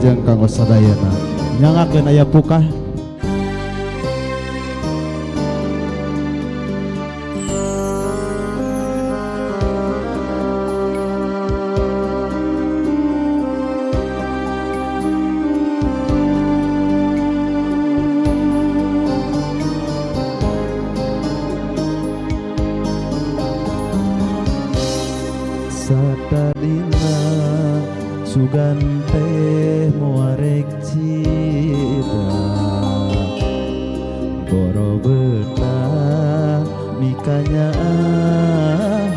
Wilujeng kanggo sadayana. Nyangakeun aya pukah. Satadina sugan teh moarek cida borobeta mikanya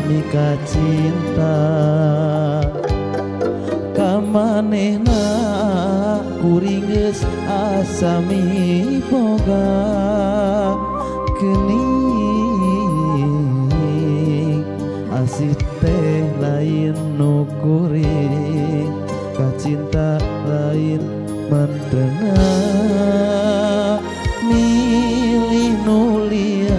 mika cinta kamanehna kuring geus asa miboga geuning asih teh lain nu kuring kacinta lain mantena milih nulian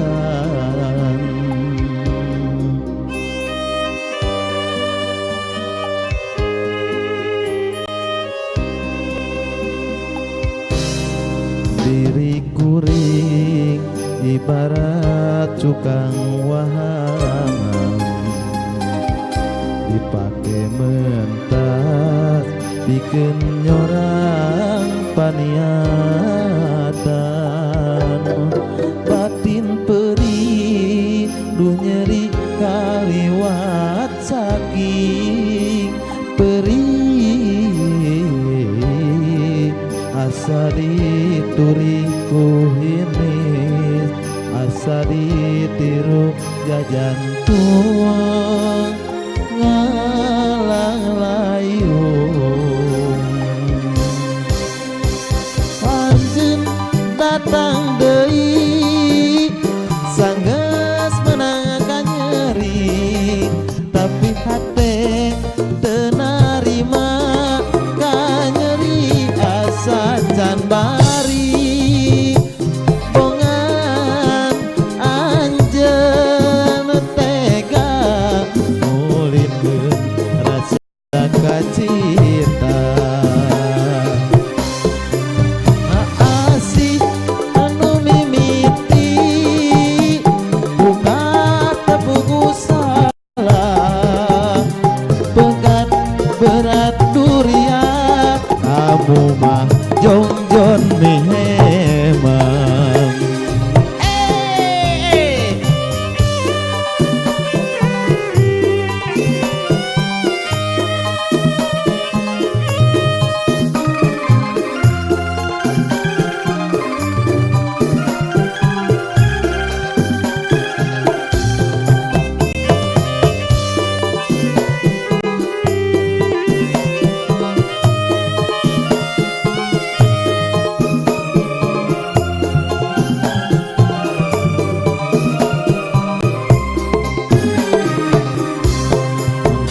diri kuring ibarat cukang wahangan dipake mentas bikin nyorang paniatan batin perih duh nyeri kaliwat saking perih asa dituri ku hinis asa ditiru jajan tuang ngalang layung anjeun datang deui sanggeus meunang ka nyeri tapi hate teu narima ka nyeri asa can bari bongan anjeun tega ngulitkeun rasa kacita asih anu mimiti buka tepugu salah pegat berat durian kamu mah jongjon mihemang.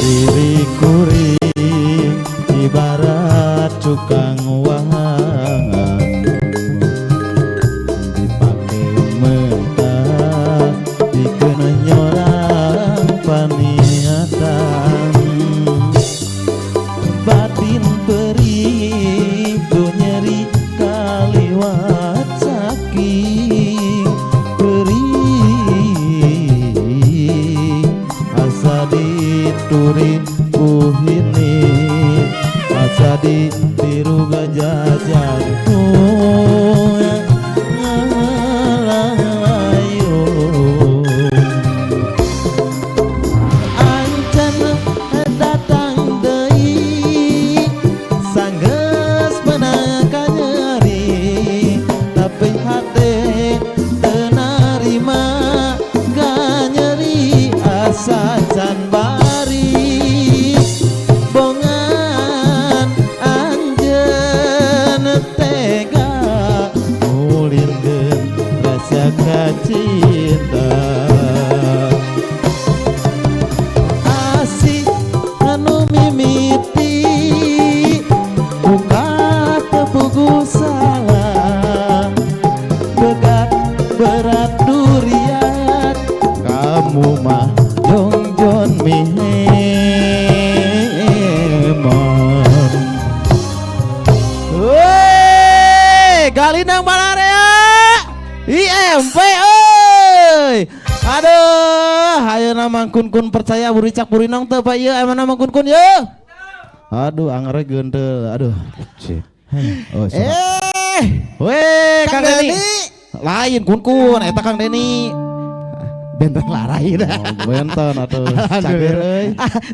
Diri kuring ibarat cukang wahangan dipake mentah dikeun nyorang paniatan batin perih duh nyeri kaliwat saking perih asa dituri ku hinis asa ditiru gajah jantung ngalang layung anjeun datang deui sanggeus meunang ka nyeri tapi hate teu narima ka nyeri asa can bari bongan anjeun tega. Ayeuna Mang Kun Kun percaya buricak burinong teu, Pak, ieu aya mana Mang Kun Kun ye? Aduh, angere geunteul. Aduh. Oh, Eh, Weh, Kang Kang Deni. Deni. Lain Kun Kun, eta Kang Deni. Benten larai dah. Oh, benten atuh. Cager euy.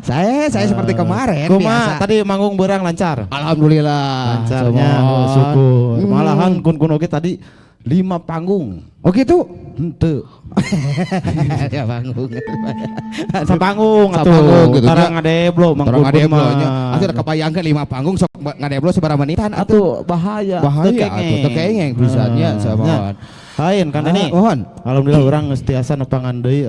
Saya seperti kemarin Kumaha biasa. Tadi manggung beurang lancar? Alhamdulillah. Lancarnya, oh, syukur. Malahan Kun Kun oge tadi lima panggung. Oh gitu. Henteu. Ya panggung. Sapanggung atuh. Sapanggung gitu Tara nya. ngadeblo Mang Tara Kun Kun ngadeblo nya. mah. Atuh kebayangkeun lima panggung sok ngadeblo sabaraha menitan atuh. Atuh bahaya. Bahaya Teu atuh, teu kengeng pisannya sama. Nya. Lain Kang Deni. Ah, mohon. Alhamdulillah urang geus tiasa nepangan deui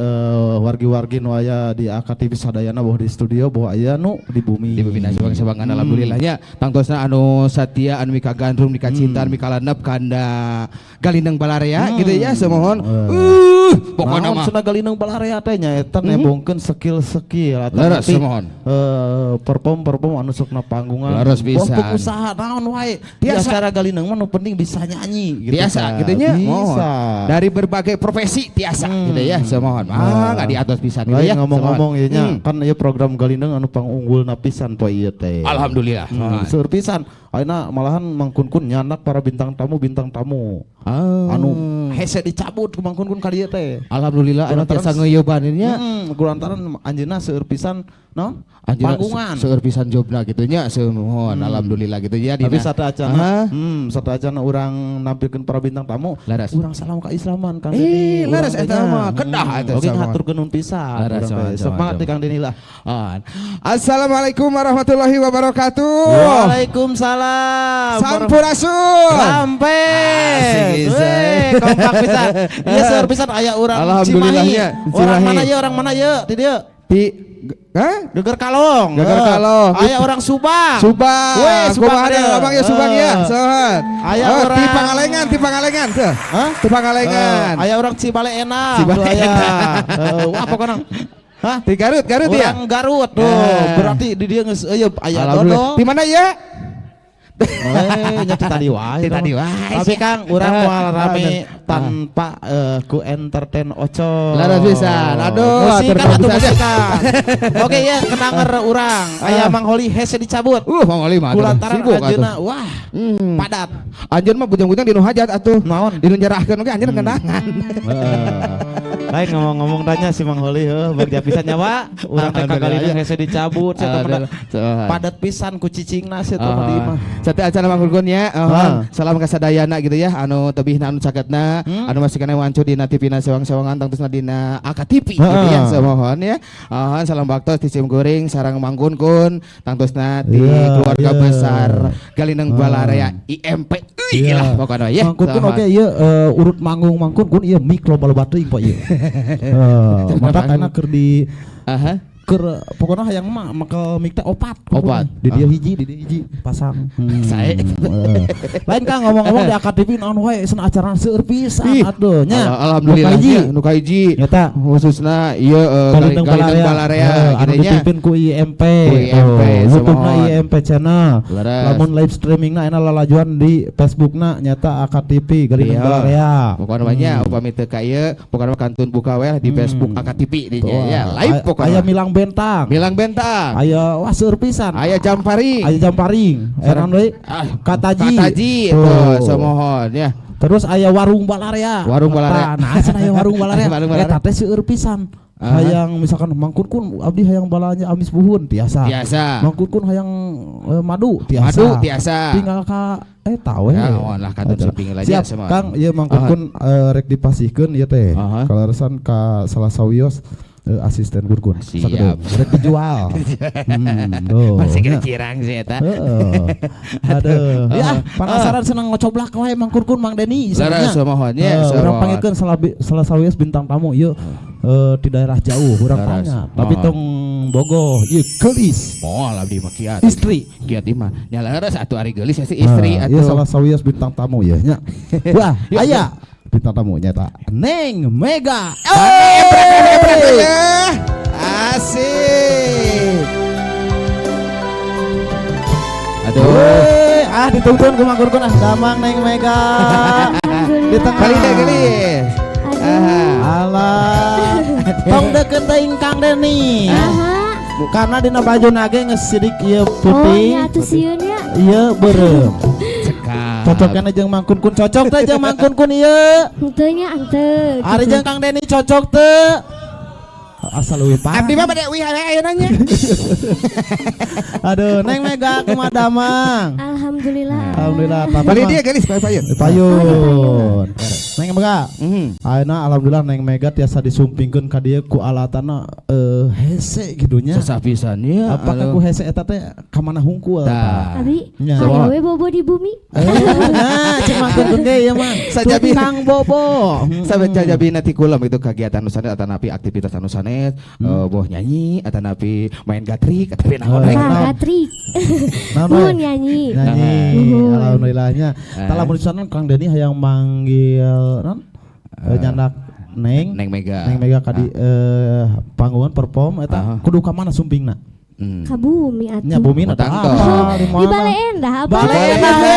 wargi-wargi nu aya di AKTV sadayana, boh di studio, boh aya nu di bumi. Di bumi sabang-sabangan, alhamdulillahnya tangtosna anu satia, anu mikagandrung, mikacinta, mikalanep kanda Galindeng Balarea gitu ya, semohon. Pokokna Naon mah cenah Galindeng Balarea teh nya eta nembongkeun skill-skill atau Leres, nanti, semohon. Perform-perform anu sok na panggungan. Leres Boh pisan. pengusaha naon wae. Di Biasa. acara Galindeng mah nu penting bisa nyanyi gitu. Biasa kan. gitu nya. Bisa. Mohon. Dari berbagai profesi tiasa gitu ya, semohon. Ah, nggak di atas pisan gitu Lain ya. ngomong-ngomong ieu nya, Semohon. kan ieu program Galindeng anu pangunggulna pisan poe ieu teh. Alhamdulillah. Seueur pisan. Ayeuna malahan Mang Kun Kun nyandak para bintang tamu bintang tamu. Ah. Anu hese dicabut ku Mang Kun Kun ka dieu teh. Alhamdulillah anu Kulantaran tiasa ngeuyeban nya. Kulantaran anjeunna seueur pisan no? Anjeunna Panggungan. seueur pisan jobna gitu nya, semohon, alhamdulillah gitu ya. Tapi Dina. satu acana, Ah. Satu acana urang nampilkeun para bintang tamu, Leres. urang salam ka Islaman Kang Eh, Deni. leres Urang eta teh nya. mah, kedah eta Oke, sama. ngaturkeun nuhun pisan. Leres, Urang teh. sama, sama, Semangat sama. di Kang Deni lah. Ah. Assalamualaikum warahmatullahi wabarakatuh. Waalaikumsalam. Sampurasun. Rampes. Asik, Weh, kompak pisan. Ieu seueur pisan aya urang Alhamdulillahnya, Cimahi. Orang Cimahi. mana ye? Orang mana ye? Di dieu. Di Hah? Geger Kalong. Geger Kalong. Aya orang Subang. Subang. Weh, Subang Kumaha ada. ada abang ya Subang ya. Sehat. Aya Oh, orang di Pangalengan, di Pangalengan tuh. Hah? Di Pangalengan. Aya orang Cibale enak. Cibale Tuh, aya. enak. Wah pokoknya. Hah? Di Garut, Garut ya. Orang Garut tuh. Eh. Berarti di dia geus euy aya Alhamdulillah. Dodo. Di mana ya? Eh, nya ti tadi wae. Ti tadi wae. Tapi Kang, urang moal rame Ah. tanpa ku entertain Oco. Leres pisan. Aduh, musikan atur atuh pisan. musikan. Oke ya, kenanger urang. Aya Ah. Mang Holi hese dicabut. Mang Oli mah atuh. Kulantaran Sibuk atuh. anjeunna wah, padat. Anjeun mah bujang-bujang dinu hajat atuh. Naon? Dinu nyerahkeun oge anjeun kendangan. Heeh. Lain ngomong-ngomong tanya si Mang Holi heuh bagja pisan nyawa urang teh Alhamdulillah, kagalindeng ya. hese dicabut saya teh Alhamdulillah. padat pisan ku cicingna saya teh mah di imah. Sate acara Mang Kun ya. Ah. Salam ka sadayana gitu ya. Anu tebihna, anu caketna, anu masih keneh wancu dina TV-na sewang-sewangan, tangtosna dina AKTV gitu ya. Semohon ya. Salam baktos ti sim kuring sareng Mang Kun Kun, tangtosna di keluarga besar Galindeng Balarea IMP. Euy Iya. lah pokoknya ya. Mang Kun Kun Semohon. oke ieu urut manggung Mang Kun Kun ieu mik loba-loba teuing pak ieu. Mata enak keur di Aha. keur pokoknya hayang mah make mik teh opat. Opat. Di dia hiji, di dia hiji pasang. Sae. Lain Kang, ngomong-ngomong di AKTV naon wae cenah acara seueur pisan Ih, atuh nya. Alhamdulillah Nu kahiji. nya, nu kahiji. Nyata. Khususna ieu Galindeng Galindeng Balarea anu gitu nya. dipimpin ku IMP. Ku IMP, Tuh, YouTube-na semohon. IMP channel. Leres. Lamun live streamingna enak lalajuan di Facebookna nyata AKTV Galindeng Iya. Balarea. Pokoknya namanya upami teu ka ieu, pokoknya mah kantun buka we di Facebook AKTV di Tuh, nya ya, live pokoknya. Aya Milang Bentang. Milang Bentang. Aya wah seueur pisan. Aya Jamparing. Aya Jamparing. Aya naon deui? Ah, Kataji. Kataji tuh, semohon ya. Terus aya Warung Balarea. Warung Balarea. Nah, cenah aya Warung Balarea. Warung Balarea. Eta teh seueur pisan. Aha. Hayang misalkan Mang Kun Kun abdi hayang balanya amis buhun tiasa. Tiasa. Mang Kun Kun hayang madu tiasa. Madu tiasa. Tinggal ka eta we. Ya, mohon lah, kantun Adalah. simping aja Siap, semua. Kang, ieu Mang Kun Kun rek dipasihkeun ieu teh. Aha. Kaleresan ka salah sawios asisten Kun Kun. Siap. Sakedeung. Rek dijual. Tuh. Masih Nya. kena cirang sih eta. Heeh. Aduh. Ya, penasaran senang ngocoblak wae Mang Kun Kun Mang Deni. Leres, semohon ya, Urang semohon. panggilkeun salah sawios bintang tamu ieu di daerah jauh urang Leres. tanya. Tapi Mohon. tong bogoh ieu geulis. Moal abdi mah kiat. Istri. Kiat mah. Nya leres atuh ari geulis ya si istri Nah, ieu atuh. salah sawios bintang tamu ya nya. Wah, aya bintang tamu nyata Neng Mega. Hey! Asik. Aduh. Weh, ah dituntun ku Mang Kun Kun ah damang Neng Mega. Di tengah. Kali deh gelis. Aduh. Alah. Tong deket teuing Kang Deni. Aha. Karena dina baju nage geus sidik ieu Oh putih. nya atuh sieun nya. Ieu beureum. Cekap. Cocoknya jeung Mang Kun Kun, cocok teh jeung Mang Kun Kun ieu. Henteu nya henteu. Ari jeung Kang Deni cocok teu? Asal leuwih parah. Abdi mah bade uih ayeuna nya. Aduh, Neng Mega kumaha damang? Alhamdulillah. Alhamdulillah. Tapi Bali dia geus payun. Payun. Neng Mega. Mhm. Ayeuna alhamdulillah Neng Mega tiasa disumpingkeun ka dieu ku alatana hese kitu nya. Susah pisan nya. Apakah ku hese eta teh ka mana hungkul? Tah. Abi, Nya. aya we bobo di bumi. Nah, cek Mang Kun Kun ge ieu mah. Sajabi. Tukang bobo. Sampai jajabi nanti kulem itu kegiatan nu sanes atanapi aktivitas anu sanes, boh nyanyi atanapi main gatrik atanapi naon we. Tah Naon? gatrik. Naon we? Mun nyanyi. Nyanyi. Nuhun. Alhamdulillahnya. Ah. Tah lamun sana Kang Deni hayang manggil non? Nyandak Neng. Neng Mega. Neng Mega ka di panggungan perform eta Ah. kudu ka mana sumpingna? Hmm. Ka bumi atuh. Nya bumi na Tah, tah. tah. Di Bale Endah apa? Bale Endah. Bale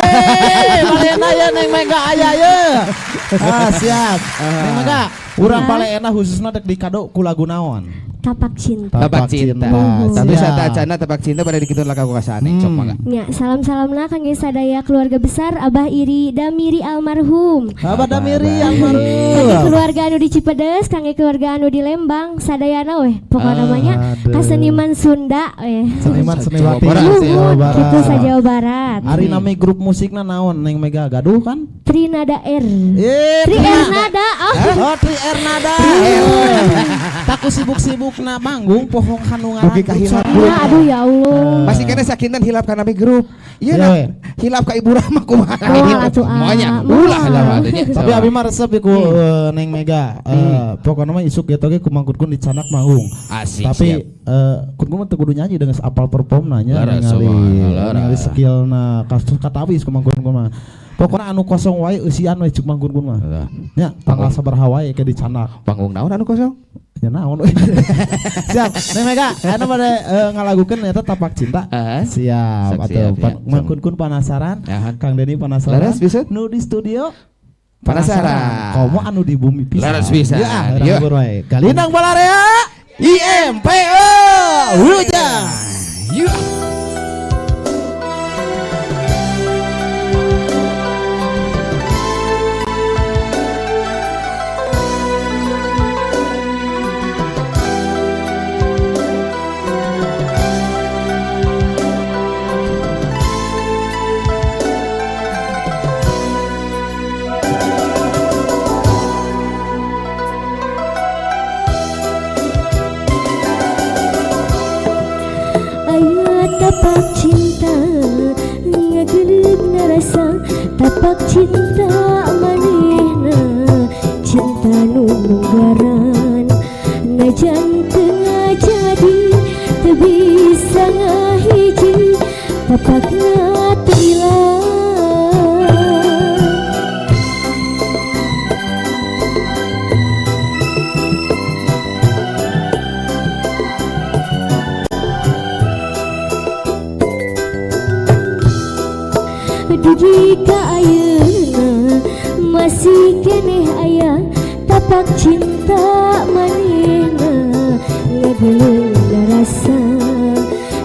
Endah ya Neng Mega aya ye. Ah siap. Neng Mega, urang Ah. Bale Endah khususna dek dikado ku lagu naon? Tapak Cinta. Tapak Cinta. Tapi Siap. saat acana Tapak Cinta pada dikitun laka ku kasane cok mangga. Nya, salam-salamna kangge sadaya keluarga besar Abah Iri Damiri almarhum. Abah Damiri Kangge almarhum. keluarga anu di Cipedes, kangge keluarga anu di Lembang, sadayana weh. Pokokna namanya Aduh. kaseniman Sunda weh. Seniman seniwati Jawa Barat. Jawa Nuhun, Barat. kitu sa Jawa Barat. Ari nami grup musikna naon Neng Mega gaduh kan? Trinada R. Eh, Tri R Nada. Oh. Oh, Tri R Nada. Taku sibuk-sibuk na manggung pohong kanu ngaran Dugi ka hilap. Ya, aduh ya Allah. Masih kena sakinten hilap ka nami grup. Iya Iya, nah, we. hilap ka Ibu Rahma kumaha. Moal atuh, ah. Moalnya Moal. ulah lah atuh nya. Tapi abi mah resep iku Neng Mega. Pokokna mah isuk gitu ge ku Mang Kun dicanak manggung. Asik. Tapi siap. Kun mah teu kudu nyanyi dengan apal perform nanya Leres, ningali leres. ningali skillna kasus katawis ku Mang Kun mah. Pokokna anu kosong wae eusian we cuk Mang Kun mah. Lah, Nya tanggal sabaraha wae ke dicanak. Panggung naon anu kosong? Ya naon we. Siap. Neng Mega, anu bade ngalagukeun eta Tapak Cinta. Ah. Siap Siap, atuh. siap, ya. Mang Kun Kun penasaran, Aha. Kang Deni penasaran. Leres bisa? Nu di studio Penasaran. Komo anu di bumi pisan. Leres pisan. Ya, Yuk. urang wae. Galindang Balarea IMPO Hujan. Yuk. Aya tapak cinta ngageuleuh rasa tapak cinta manehna cinta nu munggaran najan teu ngajadi teu bisa ngahiji tapakna teu ilang. Dugi ka ayeuna masih keneh aya tapak cinta manehna ngageuleuh rasa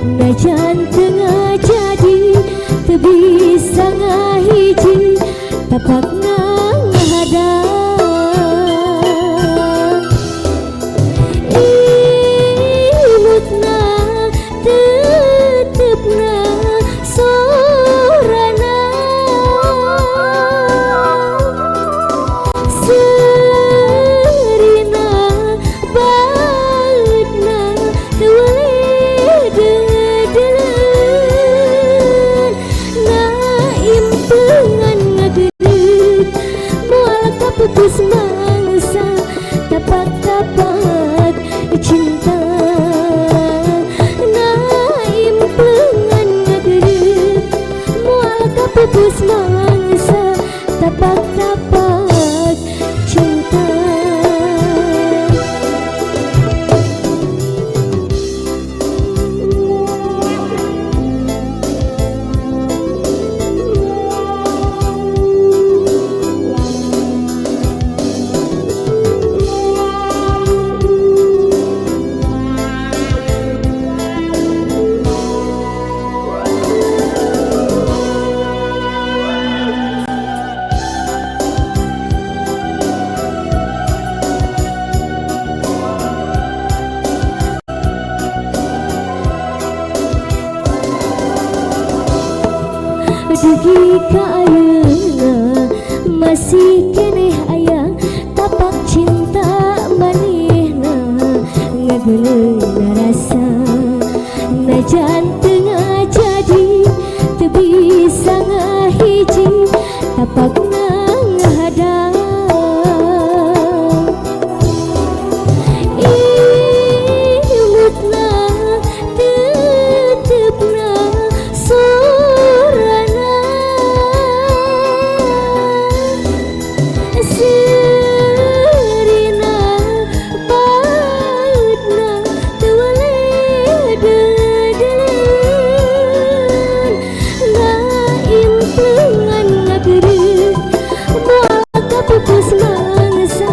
najan teu ngajadi teu bisa ngahiji tapakna ngahadang imutna tetepna sorana serina bautna teu weleh deudeuleun na impengan ngageuleuh. Dugi ka ayeuna masih keneh aya tapak cinta manehna ngageuleuh rasa najan teu ngajadi teu bisa ngahiji tapakna ngahadang imutna tetepna sorana seurina pautna teu weleh deudeuleun ngaimpengan ngageureuh moal kapupus mangsa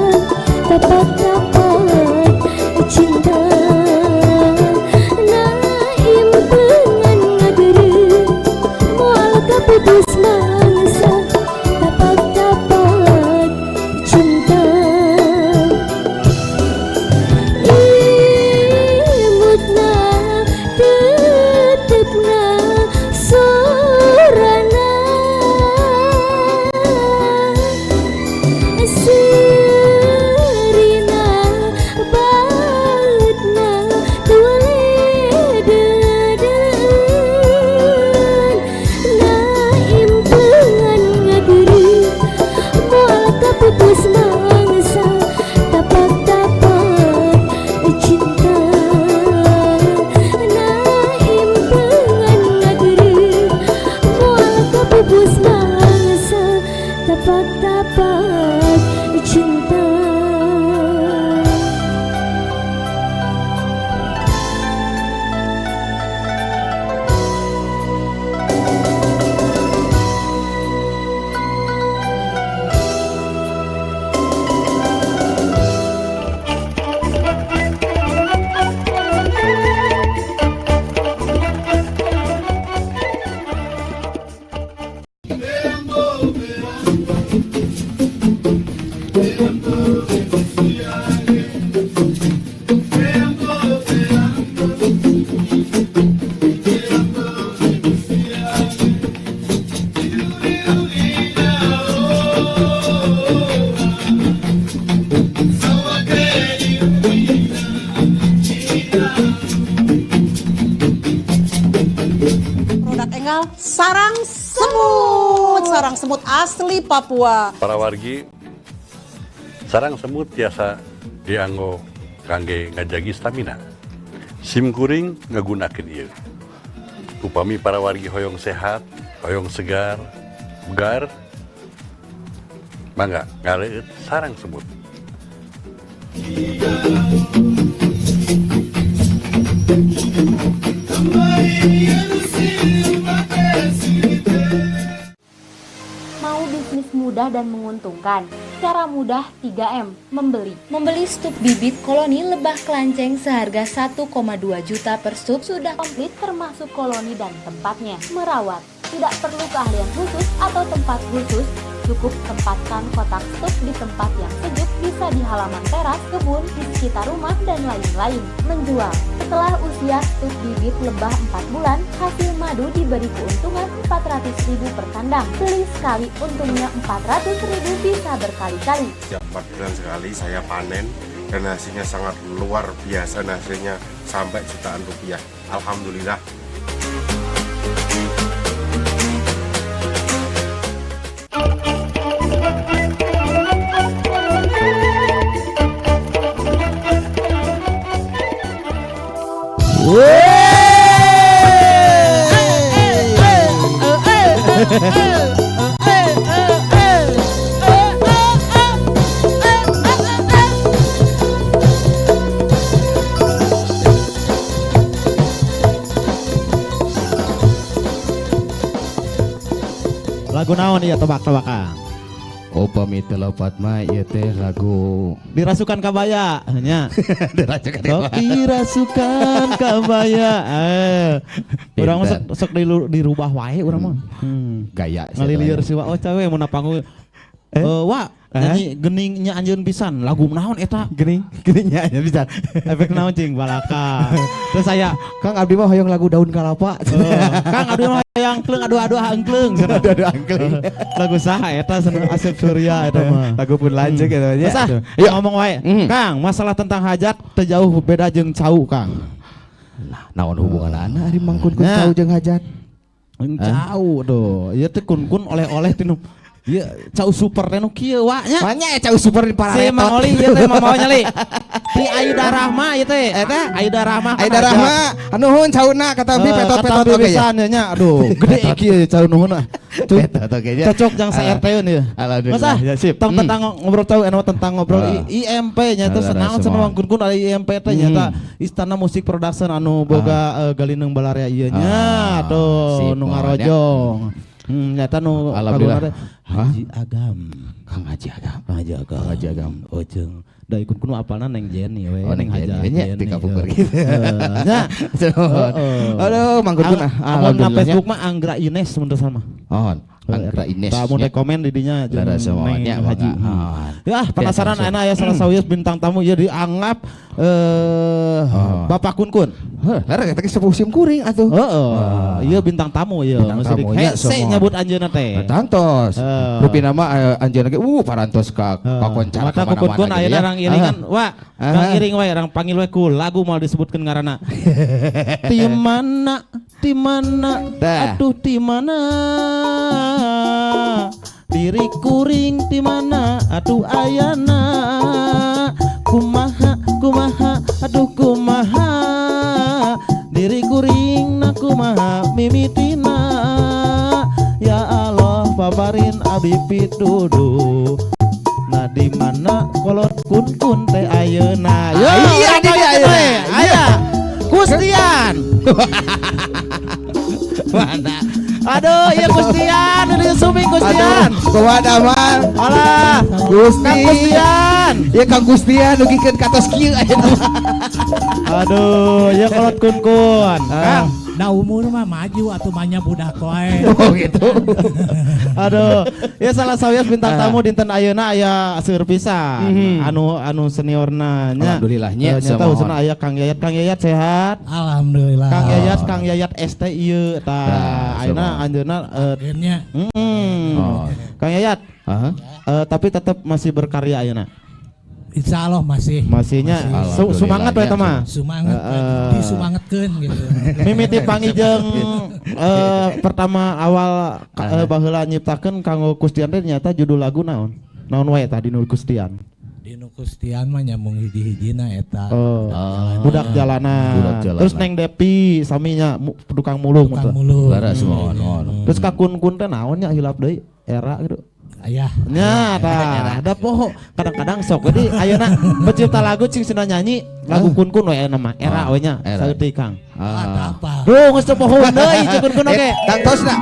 tapak-tapak cinta ngaimpengan ngageureuh moal kapupus mangsa tapak-tapak cinta imutna tetepna sorana seurina bautna teu weleh deudeuleun ngaimpengan ngageureuh moal kapupus mangsa tapak-tapak cinta ngaimpengan ngageureuh moal kapupus mangsa tapak-tapak cinta. Produk enggal sarang semut asli Papua. Para wargi, sarang semut tiasa dianggo kangge ngajagi stamina. Sim kuring ngagunakeun ieu. Upami para wargi hoyong sehat, hoyong segar, bugar, mangga ngaleueut sarang semut. Mau bisnis mudah dan menguntungkan? Cara mudah 3M, membeli. Membeli stup bibit koloni lebah kelanceng seharga 1,2 juta per stup Sudah komplit termasuk koloni dan tempatnya. Merawat, tidak perlu keahlian khusus atau tempat khusus, cukup tempatkan kotak stup di tempat yang sejuk, bisa di halaman teras, kebun, di sekitar rumah, dan lain-lain. Menjual, setelah usia stup bibit lebah 4 bulan, hasil madu diberi keuntungan 400.000 per kandang. Beli sekali untungnya 400.000 bisa berkali-kali. Setiap 4 bulan sekali saya panen dan hasilnya sangat luar biasa, hasilnya sampai jutaan rupiah. Alhamdulillah. Lagu naon ieu tebak-tebakan? Upami teu lepat mah ieu teh lagu Dirasukan kabaya nya. Dirasukan Sok dirasukan kabaya. Urang mah sok dirubah wae urang mah. Gaya Ngalilieur si Wa Oca we mun panggung. Eh, wa nyanyi Geningnya anjeun pisan. Lagu naon eta? Gening, geningnya aja bisa. Efek naon cing balaka. Terus saya Kang, abdi mah hoyong lagu Daun Kalapa. Kang, aduh mah hayang kleng, aduh aduh angkleng. Aduh aduh angkleng. Lagu saha eta cenah? Asep Surya eta mah. Lagu pun lanjut gitu ya. Terus ah, Yuk. ngomong wae. Kang, masalah tentang hajat teu jauh beda jeung cau, Kang. Nah, naon hubunganana ari Mang Kun Kun Nah. cau jeung hajat? Jeung cau tuh. Ieu teh kun kun oleh-oleh tinu. Ieu cau super teh nu kieu wa nya. Banyak ya cau super di Si pararetot. Mang Oli ieu teh mau nyali. Ti Aida Rahma ieu teh. Eta? Aida Rahma kan Aida hajat. Rahma, nuhun cauna katampi Eh, petot-petot katampi oge ya. pisan ya nya. Aduh, gede kieu cau nuhun ah. Tuh, Petot oge nya. cocok jang sa RT-eun ieu. Alhamdulillah. Mas ah, Ya, sip. tong tentang ngobrol tahu anu tentang ngobrol IMP nya teh Alah, senang semua. cenah Mang Kun Kun ada IMP teh nyata Istana Musik Production anu boga galineung balarea ieu nya tuh sip, nu mohon, ya. ngarojong. Nyata nu Alhamdulillah. kaguna teh Haji Agam. Kang Haji Agam. Kang Haji Agam. Kang Haji Agam. Oh jeung da ikut kuno apalna Neng Jenny we. Oh, Neng Jenny nya, Haja ti kapungkur Jenny, gitu. heeh. Nya. Heeh. Aduh, Mang Kun Kun ah, Amun na alhamdulillah. Facebook mah Anggra Ines mun teu salah mah. Mohon, Anggra Ines. Tah mun nya. rekomen di dinya jeung Lara semuanya, Neng Haji. mangga. Ah. Ya, penasaran langsung. ayeuna aya salah sawios bintang tamu ieu dianggap Oh. Bapak Kun Kun. Heuh, lara eta ge sepuh sim kuring atuh. Heeh, ieu bintang tamu ieu. Bintang Mesti tamu, nya, hese semua. nyebut anjeunna teh. Tantos. Eh. Rupina mah anjeunna ge parantos ka kakoncara Mata ku Kun Kun kamana-mana gitu ayeuna ya. rang iringan, wa, rang iring wae, rang panggil we ku lagu moal disebutkeun ngaranna. Ti mana? Ti mana? Dah. Aduh ti mana? Diri kuring ti mana? Aduh ayana. Kumaha kumaha aduh kumaha. Diri kuring na kumaha mimitina. Ya Allah paparin abi pituduh. Nah di mana kolot kun kun teh ayeuna? Yo, Iya, di dia ayeuna. Aya. Kustian. Mana? Aduh, iya Kustian, ini Suming Kustian. Aduh, kumaha damang? Alah, Gusti. Kang Kustian. Ya Kang Gustian dugikeun ka tos kieu ayeuna. Aduh, ya kolot kun kun. Kang, Da umur mah maju atau banyak budak wae. Oh gitu. aduh, ya salah sawios bintang tamu dinten ayeuna aya seueur pisan. Anu anu seniorna nya. Alhamdulillah nya, Nyata semohon. husna aya Kang Yayat, Kang Yayat sehat. Alhamdulillah. Kang Yayat, Kang Yayat ST ieu tah. Tah, Ayeuna semohon. anjeunna Akhirnya Oh. Kang Yayat, Aha. Tapi tetap masih berkarya ayeuna. Insya Allah masih. Masihnya semangat we Alhamdulillah, eta mah. Semangat, Heeh. disumangetkeun gitu. Mimiti pangijeng pertama awal baheula nyiptakeun kanggo Kustian teh nyata judul lagu naon? Naon wae tadi nu Kustian? Dinu Kustian mah nyambung hiji-hijina eta. Oh. Budak jalanan. Budak jalanan. Terus Neng Depi saminya tukang mulung Tukang gitu. mulung. Lara semohon. mohon. Terus ka kun kun teh naon nya hilap deui era gitu. Ayah. Nya tah, da poho. Kadang-kadang sok jadi ayeuna pencipta lagu cing sina nyanyi lagu kun kun we ayeuna mah era we nya Era. saeutik Kang. Ah. Apa? Duh, geus teu poho deui cek kun kun oge. Tangtosna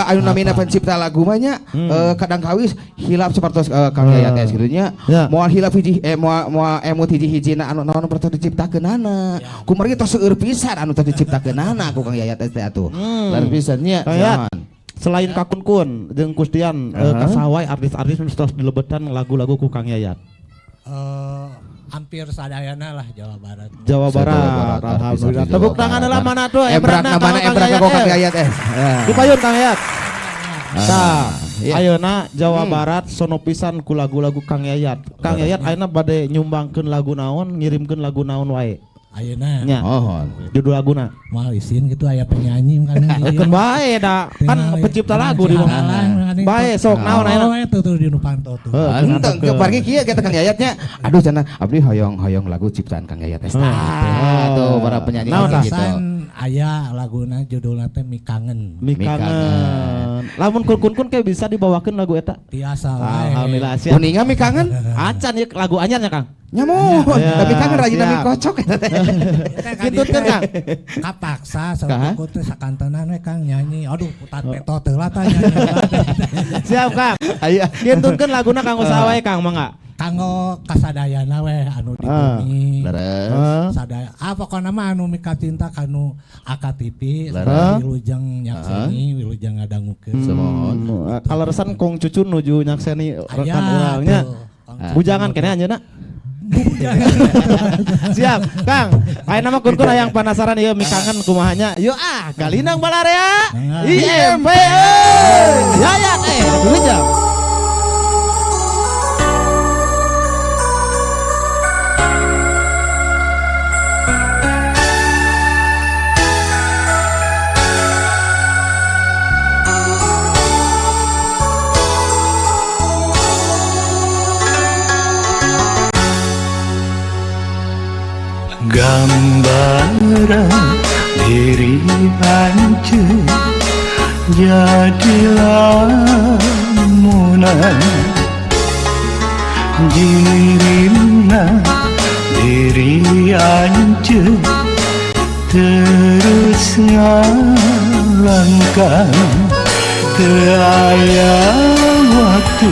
anu namina pencipta lagu mah nya kadang kawis hilap sapertos Kang Yayat S gitu nya. Ya. Moal hilap hiji moal moal emut hiji-hijina anu naon pertos diciptakeunana. Kumargi tos seueur pisan anu tos diciptakeunana ku Kang Yayat S teh atuh. Leres pisan nya. Kang Yayat, selain Kakun Kun jeung Kustian kasawai artis-artis nu tos dilebetan lagu-lagu ku Kang Yayat. Hampir sadayana lah Jawa Barat. Jawa Jawa Barat, Barat, alhamdulillah. artis-artis Tepuk Jawa tangan Barat. lah mana tuh Ebrakna mana ebrakna ku Kang Yayat eh. Dipayun Kang Yayat. Tah, iya. ayeuna Jawa Barat sono pisan ku lagu-lagu Kang Yayat. Kang Yayat ayeuna bade nyumbangkeun lagu naon, ngirimkeun lagu naon wae. Ayeuna Nya, Mohon. judul laguna. moal isin gitu aya penyanyi kan. Keun bae da, kan pencipta lagu di mah. Bae sok naon ayeuna. Oh, itu tuh di nu panto tuh. Heuh, Enteng ke pargi kieu kita Kang Yayatnya. Aduh cenah abdi hoyong-hoyong lagu ciptaan Kang Yayat S. Tah, tuh para penyanyi Naon tah? gitu. Pisan aya laguna judulna teh Mi Kangen. Mi kangen. Lamun kun kun kun kayak bisa dibawakeun lagu eta. Tiasa wae. Alhamdulillah siap. Uninga mi kangen? Acan ya lagu anyarnya Kang. Nyamun, Ya, tapi kangen rajin mi siap. kocok eta teh. Kintutkeun Kang. Kapaksa Kaha? saur teh sakantenan we Kang nyanyi. Aduh, putat peto teu lah tah nyanyi. Siap Kang. Aya. Kintunkeun laguna kanggo saha wae Kang mangga. Kanggo kasadayana we anu di bumi. Leres. Sadaya. Ah, pokona mah anu mikacinta kanu AKTV, wilujeng nyakseni, wilujeng ngadangukeun. Sumuhun. Kaleresan Kong Cucu nuju nyakseni rekan urangnya. Bujangan keneh anjeunna. Siap, Kang. Ayeuna mah kun-kun hayang penasaran ieu mikangen kumahanya. Yuk ah, Galindang Balarea IMP. Yayat wilujeng. Gambaran diri anjeun jadi lamunan, jirina diri anjeun terus ngalangkah. Teu aya waktu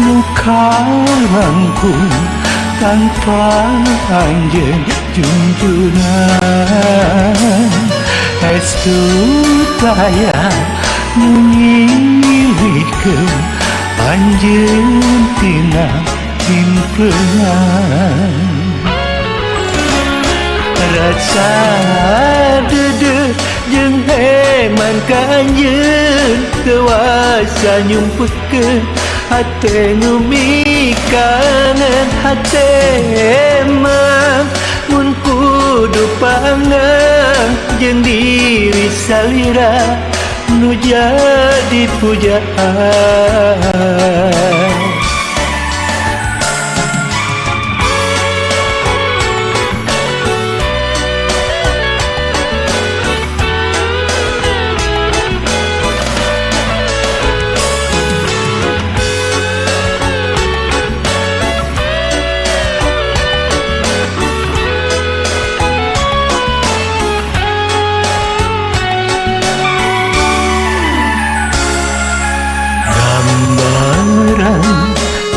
nu kalangkung tanpa anjeun junjunan. Estu taya nu ngilikeun anjeun tina himpleungan. Rasa deudeuh jeung heman ka anjeun teu wasa nyumputkeun hate nu mikangen hate mah mun kudu pangang jeung diri salira nu jadi pujaan.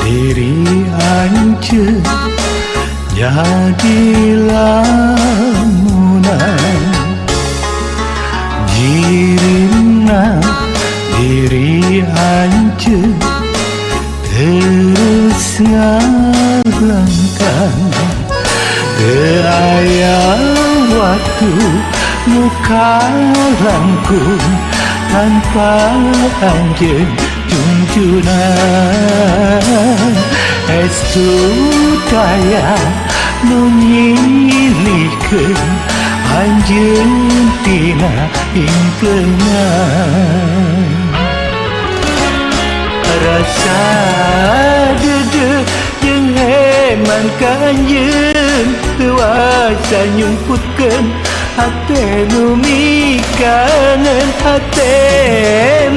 Diri anjeun jadi lamunan, jirina diri anjeun terus ngalangkah. Teu aya waktu nu kalangkung tanpa anjeun junjunan. Estu taya nu nyilikeun anjeun tina himpleungan. Rasa deudeuh jeung heman ka anjeun teu wasa nyumputkeun hate nu mikangen hate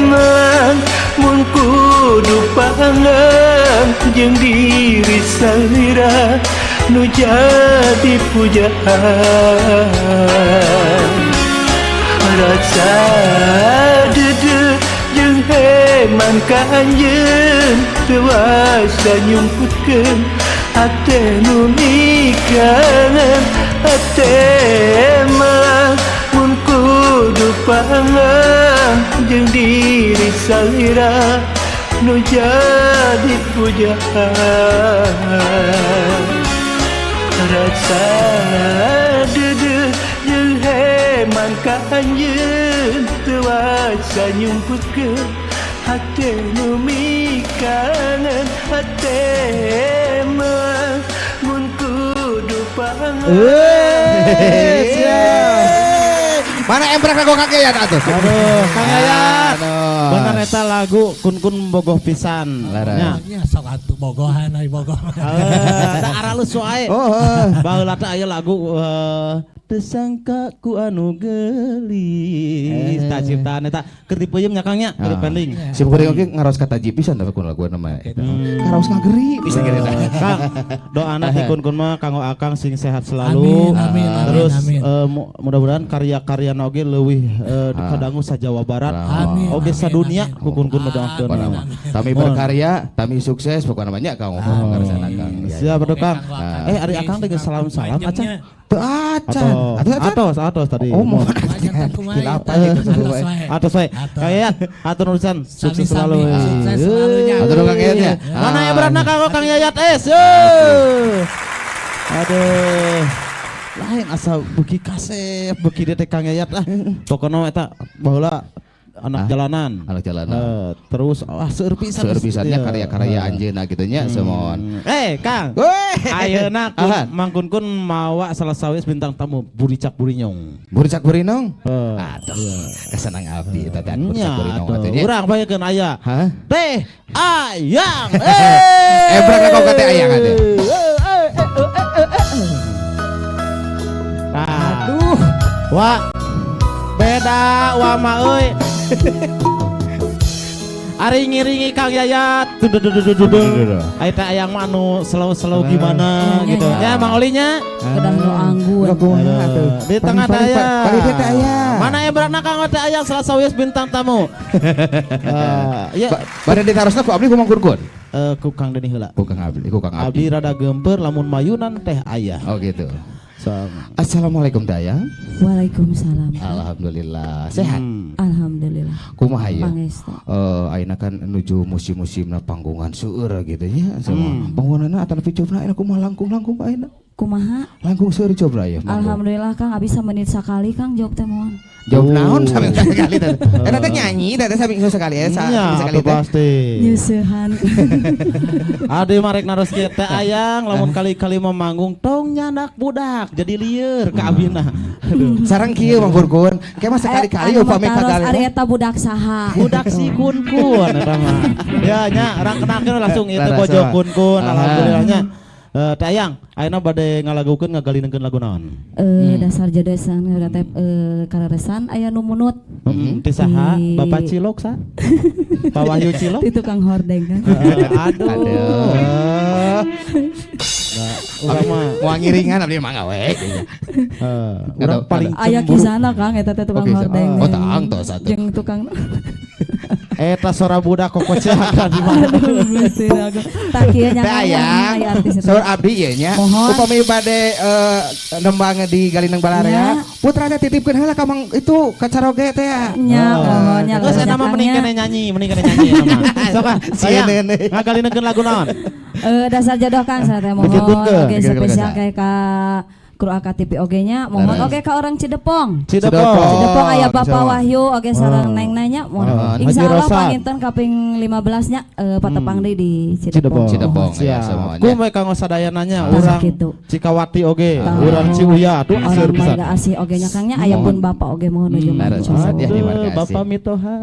mah mun kudu pangang jeung diri salira nu jadi pujaan. Rasa deudeuh jeung heman ka anjeun teu wasa nyumputkeun hate nu mikangen hate mah mun kudu pangang jeung diri salira nu jadi pujaan. Rasa deudeuh jeung heman ka anjeun teu wasa nyumputkeun hate nu mikangen hate mah mun kudu pangang. Mana emprek lagu Kang Yayat atuh? Aduh, Kang Yayat. Bener eta lagu kun-kun bogoh pisan. Nya sok atuh bogohan ai bogoh. Da aralus wae. Baheula teh aya lagu Teu sangka ku anu geulis. Tah ciptaan eta keur dipeuyeum nya Kang nya, keur pending. Sim kuring oge ngaros kata ji pisan tapi kun lagu nama eta. Karaos ngageri pisan kieu eta. Kang, doana ti kun-kun mah kanggo Akang sing sehat selalu. Amin, amin, amin, Terus amin. Mudah-mudahan karya-karyana oge leuwih kadangu sa Jawa Barat. Amin, Oge amin, sadunia amin. ku kun-kun doakeun. Pokona mah. Tami berkarya, tami sukses pokona mah nya Kang karsana Kang. Ya, Siap atuh Kang. Kanggo Akang. Ari Akang teh geus salam-salam acan. Teu acan. Atos, atos, atos tadi. Oh, mau Jantan kumaha Hilapan eta? gitu Atos wae. Atos wae. Atos. Kang Yayat, hatur nuhun sukses Sami-sami, selalu. sukses selalu nya. Hatur nuhun Kang Yayat ya. Mana ya beratna kanggo Kang Yayat S. Yo. Aduh. Lain asa beuki kasep, beuki dieu teh Kang Yayat ah. Pokona eta baheula anak jalanan. Anak jalanan. Terus seueur pisan. Seueur pisannya Iya. karya-karya anjeunna gitu nya semon. Kang. Weh. Ayeuna kun, Ahan. Mang Kun Kun mawa salah sawis bintang tamu Buricak Burinyong. Buricak Burinong. Eh, Aduh, kesenang abdi eta teh Buricak Nya, Burinong atuh. atuh nya. Urang payekeun aya. Hah? Teh Ayang. Ebrak ka teh Ayang atuh. Aduh. Wah. Beda wa mah euy. Ari ngiringi Kang Yayat. Duh, duh, duh, duh, duh, duh. Ari teh Ayang mah anu slow-slow gimana Iya, gitu. iya. Nya Mang Olinya. Kedah nu anggun. Kumaha atuh? Di tengah Pagi-pagi, daya. pagi teh aya. Mana ebrakna Kang teh Ayang salah sawios bintang tamu. Ya. Bade ditarosna ku abdi ku Mang Kun Kun? Ku Kang Deni heula. Ku Kang Abdi, ku Kang Abdi Abdi. rada gemper lamun mayunan teh aya. Oh gitu. Sama. Assalamualaikum teh Ayang. Waalaikumsalam. Alhamdulillah sehat. Alhamdulillah. Kumaha ieu? Pangestu. Ayeuna kan nuju musim-musimna panggungan seueur gitu nya. Sama. Panggunganna atanapi cobna ayeuna kumaha langkung-langkung ayeuna? Kumaha? Langkung seueur cobna ieu manggung. Alhamdulillah Kang abis samenit sakali Kang jawab teh mohon. Jawab naon sami sekali teh. Eta teh nyanyi teh sami sekali ya, Nya, sekali atuh teh. pasti. Nyeusehan. Ade marek naros kieu teh Ayang lamun kali-kali memanggung tong nyandak budak jadi lieur ka abina. Aduh. Sareng kieu Mang Kun Kun, ke mah sekali-kali Anu upami mataros kagali. ari eta budak saha. Budak si Kun Kun eta mah. Ya nya urang kenakeun langsung ieu teh Laras, bojo sama. Kun Kun Aha. alhamdulillah nya. Teh Ayang, ayeuna bade ngalagukeun ngagalinengkeun lagu naon? Dasar jadesan urang teh kararesan aya nu munut. Ti saha? Di- Bapak Cilok sa? Pak Wahyu Cilok? Di tukang hordeng kan. Aduh. Aduh. Nah, urang mah Moal ngiringan abdi mah gawe. Urang paling Aya cemburu. kisahna Kang eta teh tukang Oke, hordeng. oh, tang tos atuh. Jeung tukang Eta sora budak kokoceakan di mana? Aduh, Gusti Agung. Tak kieu nya Teh Ayang, aya artis eta. saur abdi ieu nya. Mohon. Upami bade nembang di Galineng Balarea, putrana titipkeun heula ka Mang itu ka Caroge teh ya. Nya, mohon nya. Terus eta mah mending kene nyanyi, mending kene nyanyi eta mah. Sok ah, Sieun Ayang, ngagalinengkeun lagu naon? Dasar jodoh Kang saya teh mohon. Bikin ke. Oke, Bikin ke, spesial Kak. kayak ka kru AKTV oge nya mohon Leres. oge ka orang Cidepong. Cidepong. Cidepong aya Bapak Sama. Wahyu oge sareng Neng nanya mohon. Oh. Insya Haji Allah Rosad. panginten kaping 15 nya patepang deui di Cidepong. Cidepong. Cidepong ya Siap. semuanya. Ku we kanggo sadayananya Tah, urang sakitu. Cikawati oge, Tah. urang Ciuya, aduh Orang seueur pisan. marga asih oge nya Kang nya aya pun bapak oge mohon nuju Leres maju. pisan ya, terima Aduh, kasih. Bapak Mitoha.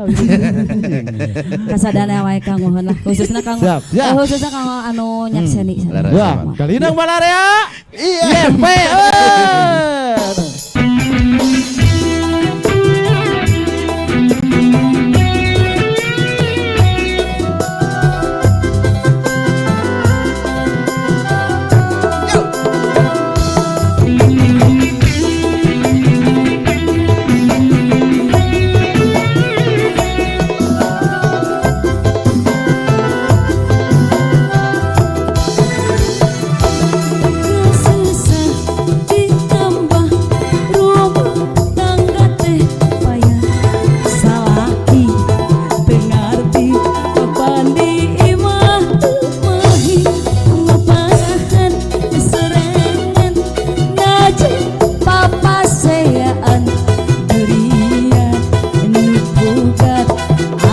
Kasadana wae Kang mohon lah khususna Kang Siap, siap. Khususna Kang anu nyakseni. Leres. Wah, Galineng Balarea. Iya. IMP. Susah ditambah rumah tangga teh payah salaki teu ngarti kapan di imah teu mahi ngaparahan serangan ngaji papaseaan durian nu bugat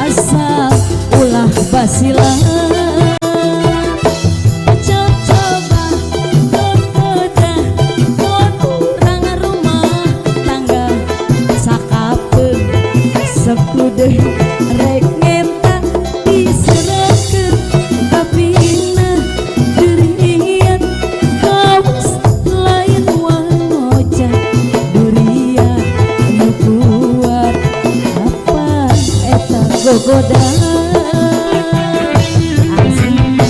asal ulah basilan. Coba kepedah urang rumah tangga sakapeung sekludeh rek ngenta diserahkeun kapina durian kawas lain wajah gogoda.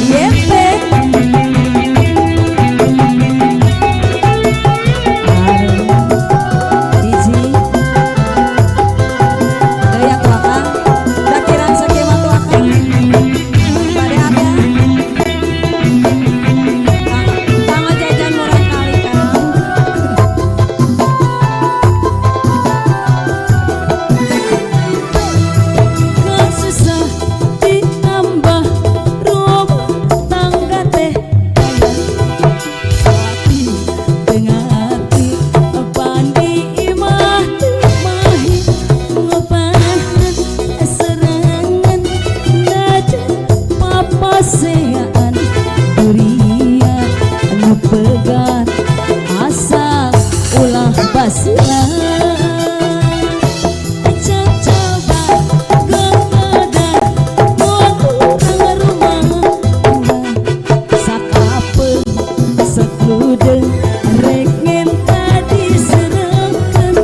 Yepe hiji daya tuakang dakiran sakema tuakang bade ada kang jajan murah kali kang. Susah ditambah rumah tangga teh hati dengan hati pandi imah mahi ngobahan serangan najan papasean durian nu pegat asal ulah basila. Coba gogoda urang rumah sakapeung sakudeung rek ngenta diserengkeun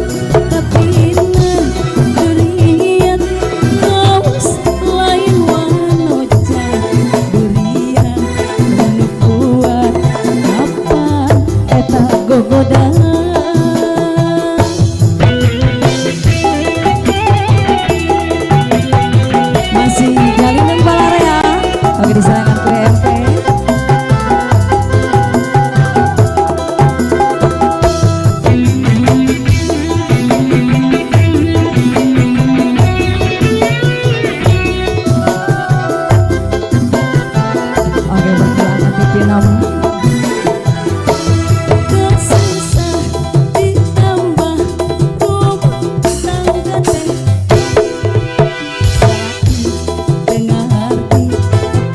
tapi durian kawas lain wanoja durian nu kuat kapan eta gogoda. Masih Galindeng Balarea, oke diserahkan ke MP. Oke, berdoa TV nama. Susah ditambah rumah tangga teh dengan hati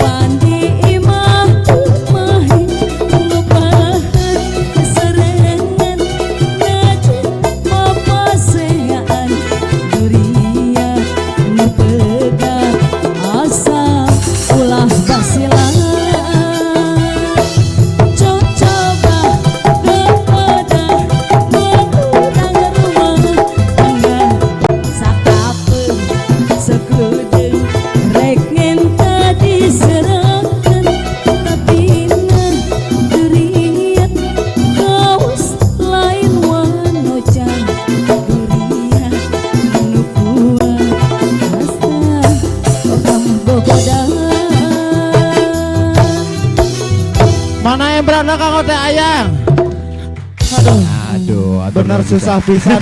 pandi imah mahi ngupahan serengan najan papasean durian nu pegat asal ulah basila. Coba gogoda urang rumah tangga sakapeung sakudeung rek ngenta diserengkeun tapi durian kawas lain wanoja durian nu kuat asal urang gogoda. Mana yang beranda kang teh ayang? Aduh. Aduh, Bener susah pisan.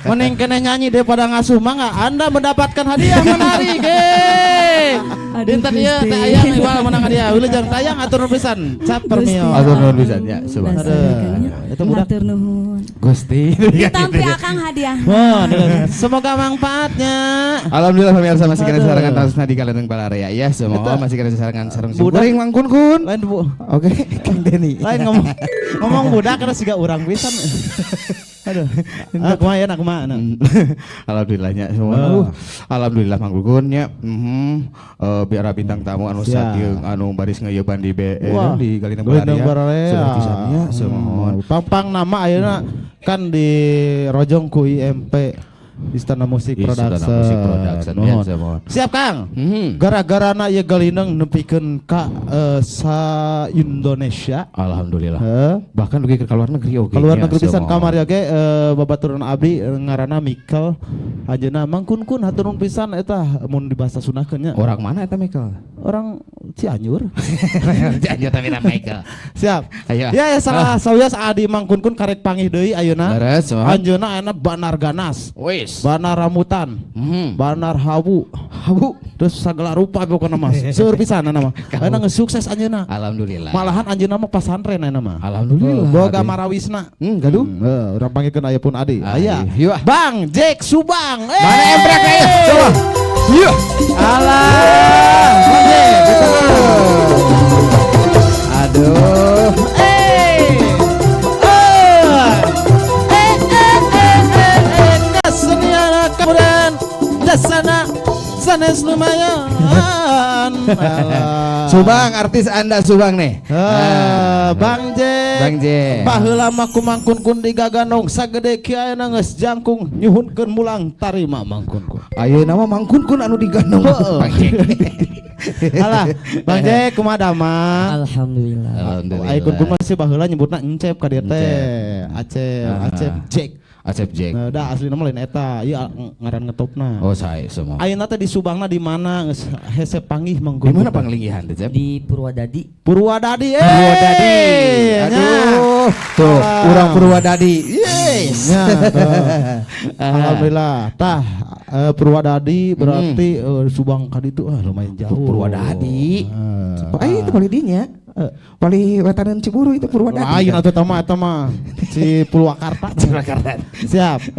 Mending kena nyanyi daripada ngasuh mangga. Anda mendapatkan hadiah menarik. Hei. Dinten ieu teh ayang iwal menang hadiah. Wilujeng tayang atur pisan. Cap permio. Atur nuhun pisan ya, subhanallah. Aduh, itu budak. Hatur nuhun. Gusti. Ditampi akang hadiah. Wah, semoga manfaatnya. Alhamdulillah pemirsa masih kena Aduh. sarangan tangsusna di Galindeng Balarea ya. Semua masih kena sarangan sareng Budak. kuring Mang Kun Kun. Lain bu. Oke, Kang Deni. Lain ngomong ngomong budak terus juga urang pisan. Aduh. Ah, kumaha ya, kumaha. Nah. Alhamdulillahnya semua. Alhamdulillah Mang Kun nya. Biara bintang tamu anu Siap. sakieu anu baris ngeuyeban di Wah, di Galindeng Galindeng Balarea. Balarea. Sudah pisan nya semohon. Pang-pang nama ayeuna kan di Rojong ku IMP Istana Musik Istana Production. Musik Production, ya, Nuhun. semohon. Siap Kang. Gara-gara na ieu Galindeng nepikeun ka sa Indonesia. Alhamdulillah. Heh. Bahkan dugi ke luar negeri oge. Ke luar nya, negeri pisan semohon. kamari oge babaturan abdi ngaranna Mikel anjeunna Mang Kun Kun hatur nuhun pisan eta mun dibahasa Sundakeun nya. Orang mana eta Mikel? Orang Cianjur. Cianjur tapi nama Michael. Siap. Ayo. Ya ya salah sawios adi Mang Kun Kun karek pangih deui ayeuna. Leres, semohon. Anjeunna ayeuna banar ganas. Wis. Banar rambutan. Banar hawu. Hawu. Terus segala rupa pokokna mah. Seueur pisan mah. Ayeuna geus sukses anjeunna. Alhamdulillah. Malahan anjeunna mah pasantren ayeuna mah. Alhamdulillah. Boga marawisna. Gaduh. Urang panggilkeun aya pun adi. Aya. Yuk. Bang Jack Subang. Mana emprek ayo? Coba. Yuk. Alah. Bang Jack. Aduh. Kesenian kemudian dasana Sanes lumayan. Subang artis Anda Subang nih. Bang Jack. Bang Jack. Baheula mah ku Mang Kun digaganong sagede kieu ayeuna geus jangkung nyuhunkeun mulang tarima Mang Kun. Ayeuna mah Mang Kun anu diganong. Bang Jack. Alah, Bang Jack kumaha damang? Alhamdulillah. Alhamdulillah. Ai Kun masih baheula nyebutna Encep ka dieu teh. Acep, Acep Jack. Acep Jack. Nah, dah asli nama lain eta, ieu ngaran ngetopna. Oh, sae semua. Ayeuna teh di Subangna di mana geus hese panggih Mang Kun. Di mana panglinggihan teh, Cep? Di Purwadadi. Purwadadi. Purwadadi. Aduh, tuh urang Purwadadi. Yes. Ya, alhamdulillah. Tah Purwadadi berarti Subang ka ditu lumayan jauh. Purwadadi. Itu paling dinya. Paling wetanan Ciburu itu Purwadadi. Lain atuh eta mah si Purwakarta. Purwakarta. Siap.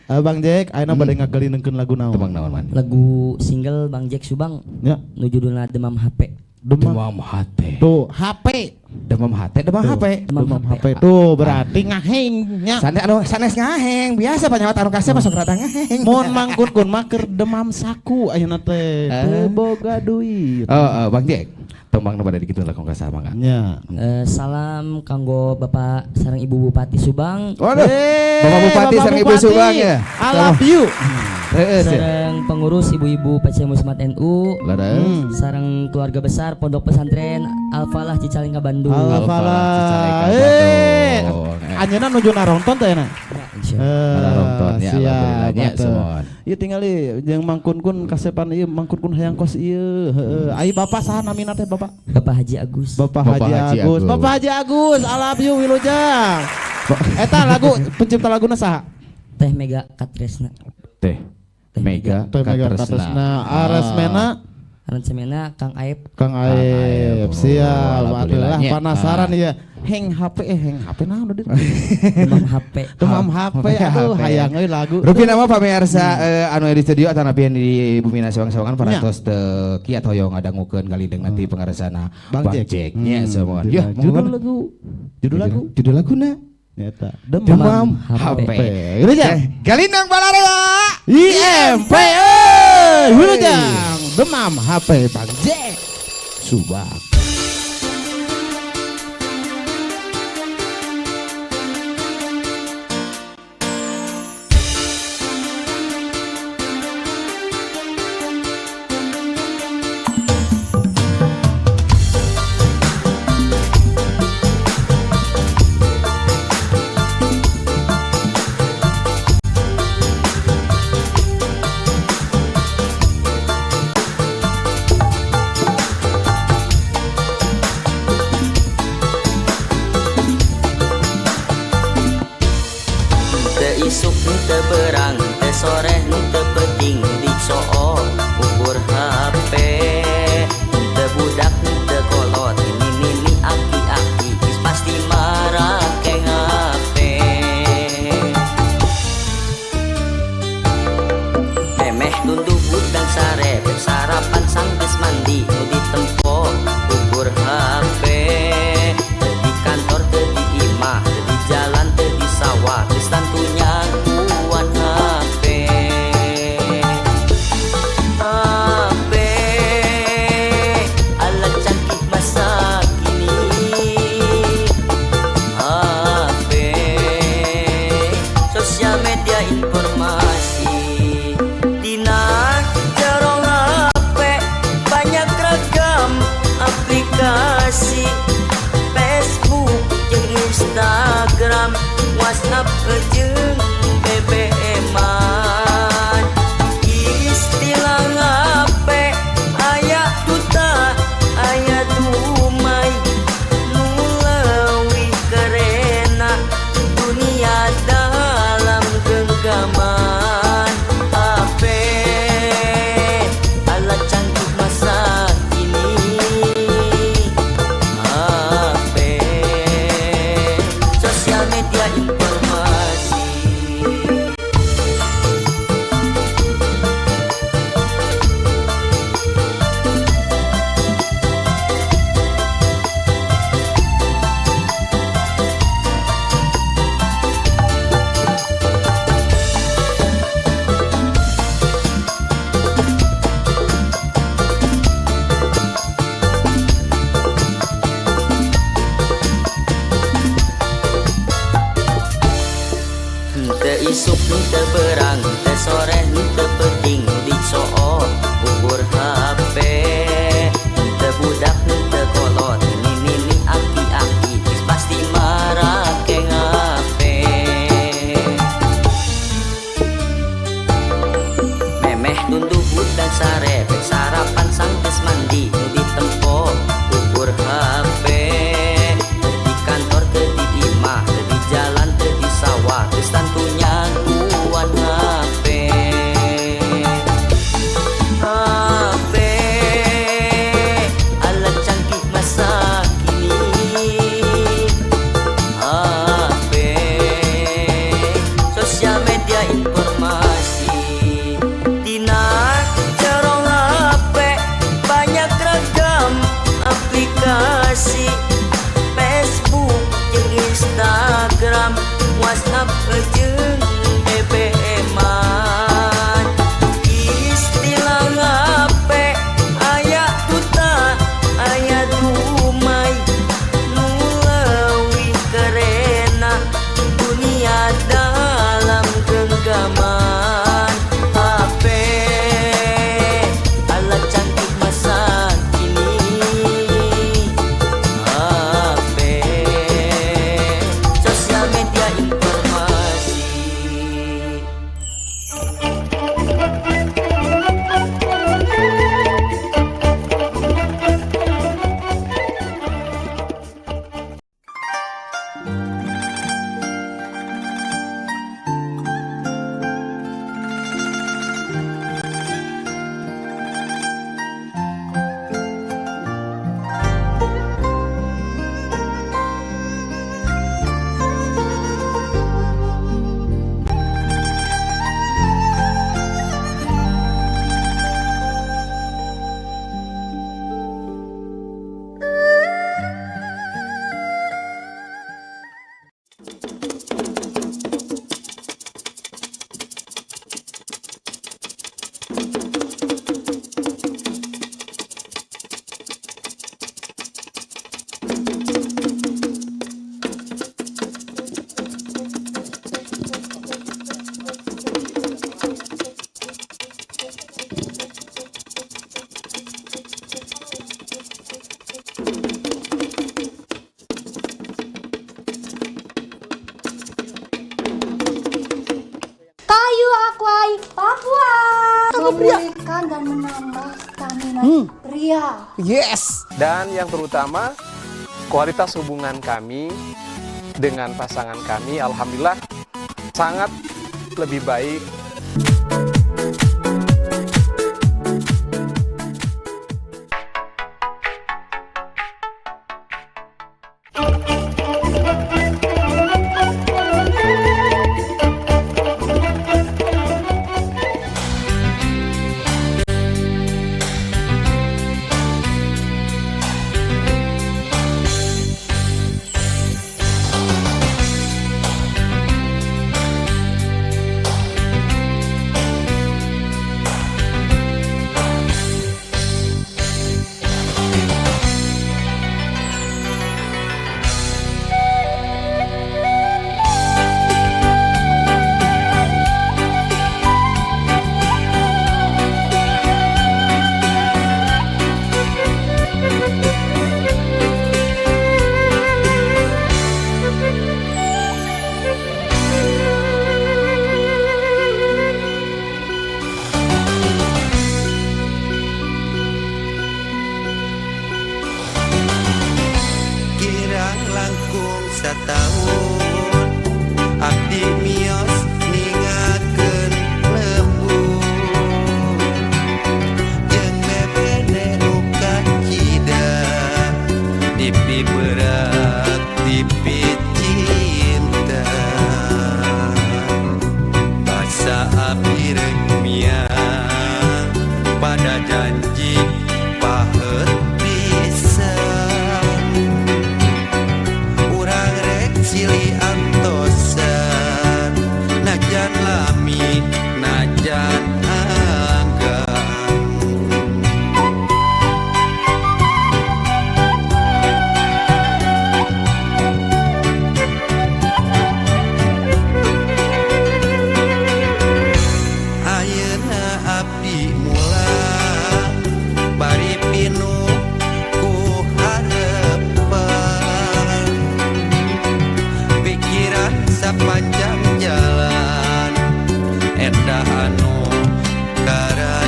Bang Jack, ayeuna bade ngagelinengkeun lagu naon? Tebang naon man? Lagu single Bang Jack Subang. Ya. Nu judulna Demam HP. Demam HP. Tuh, HP. Demam HP, demam HP. Demam HP. Tuh berarti ngaheng nya. Sanes anu sanes ngaheng, biasa panyawat anu kasep masuk rada ngaheng. Mun Mang Kun mah keur demam saku ayeuna teh. Teu boga duit. Oh, Bang Jack. Tembang nu bade dikitu lah kongkasa mangga. Nya. Salam kanggo Bapak sareng Ibu Bupati Subang. Waduh. Bapak Bupati sareng Ibu Subang ya. I love you. Sareng pengurus ibu-ibu PC Muslimat NU. Sareng keluarga besar Pondok Pesantren Al-Falah Cicalengka Bandung. Al-Falah Cicalengka Bandung. Anjeunna nuju narongton teh na? Narongton ya alhamdulillah nya semua. Ieu tingali jeung Mang Kun kasepan ieu Mang Kun hayang kos ieu. Heeh. Ai bapak saha namina teh bapak? Bapak Haji Agus. Bapak Haji Agus. Bapak Haji Agus, I love you wilujeng. Eta lagu pencipta laguna saha? Teh Mega Katresna. Teh Mega Katresna. Aransemena Aransemena Kang Aep. Kang Aep. Siap. Alhamdulillah penasaran ya. Heng HP heng HP naon deui. Demam HP. Demam HP aduh hayang euy lagu. Rupina mah pamirsa anu di studio atanapi di Bumina Sewang-sewangan parantos teu kiat hoyong ngadangukeun galindeng nanti pangaresana Bang Jack nya semua. Ya, judul lagu. Judul lagu. Judul laguna nyata. Demam HP. Wilujeng. Galindeng Balarea IMP euy. Wilujeng. Demam HP Bang Jack Subang. Media informasi. Tunduh hudang sare, sarapan sanggeus mandi, nu ditempo ukur HP. Teu di kantor, teu di imah, teu di jalan, teu di sawah, geus tantu nyaguan HP. HP alat canggih masa kini. HP sosial media informasi. Dina corong HP banyak ragam aplikasi. Facebook jeung Instagram, WhatsApp jeung BBM-an. Istilah HP aya tuta, aya dumai, nu leuwih kerenna dunia dalam genggaman. HP alat canggih masa kini. HP sosial media informasi. Kayu Akwai Papua. Memulihkan dan menambah stamina pria. Yes. Dan yang terutama kualitas hubungan kami dengan pasangan kami, alhamdulillah sangat lebih baik. Kirang langkung sataun abdi mios ningakeun lembur jeung bebene nu kacida dipiberat dipicinta basa abdi rek miang pada janji pahet pisan urang rek silih antosan najan lami najan anggang. Ayeuna abdi mulang bari pinuh ku harepan pikiran sapanjang jalan endah anu karasa.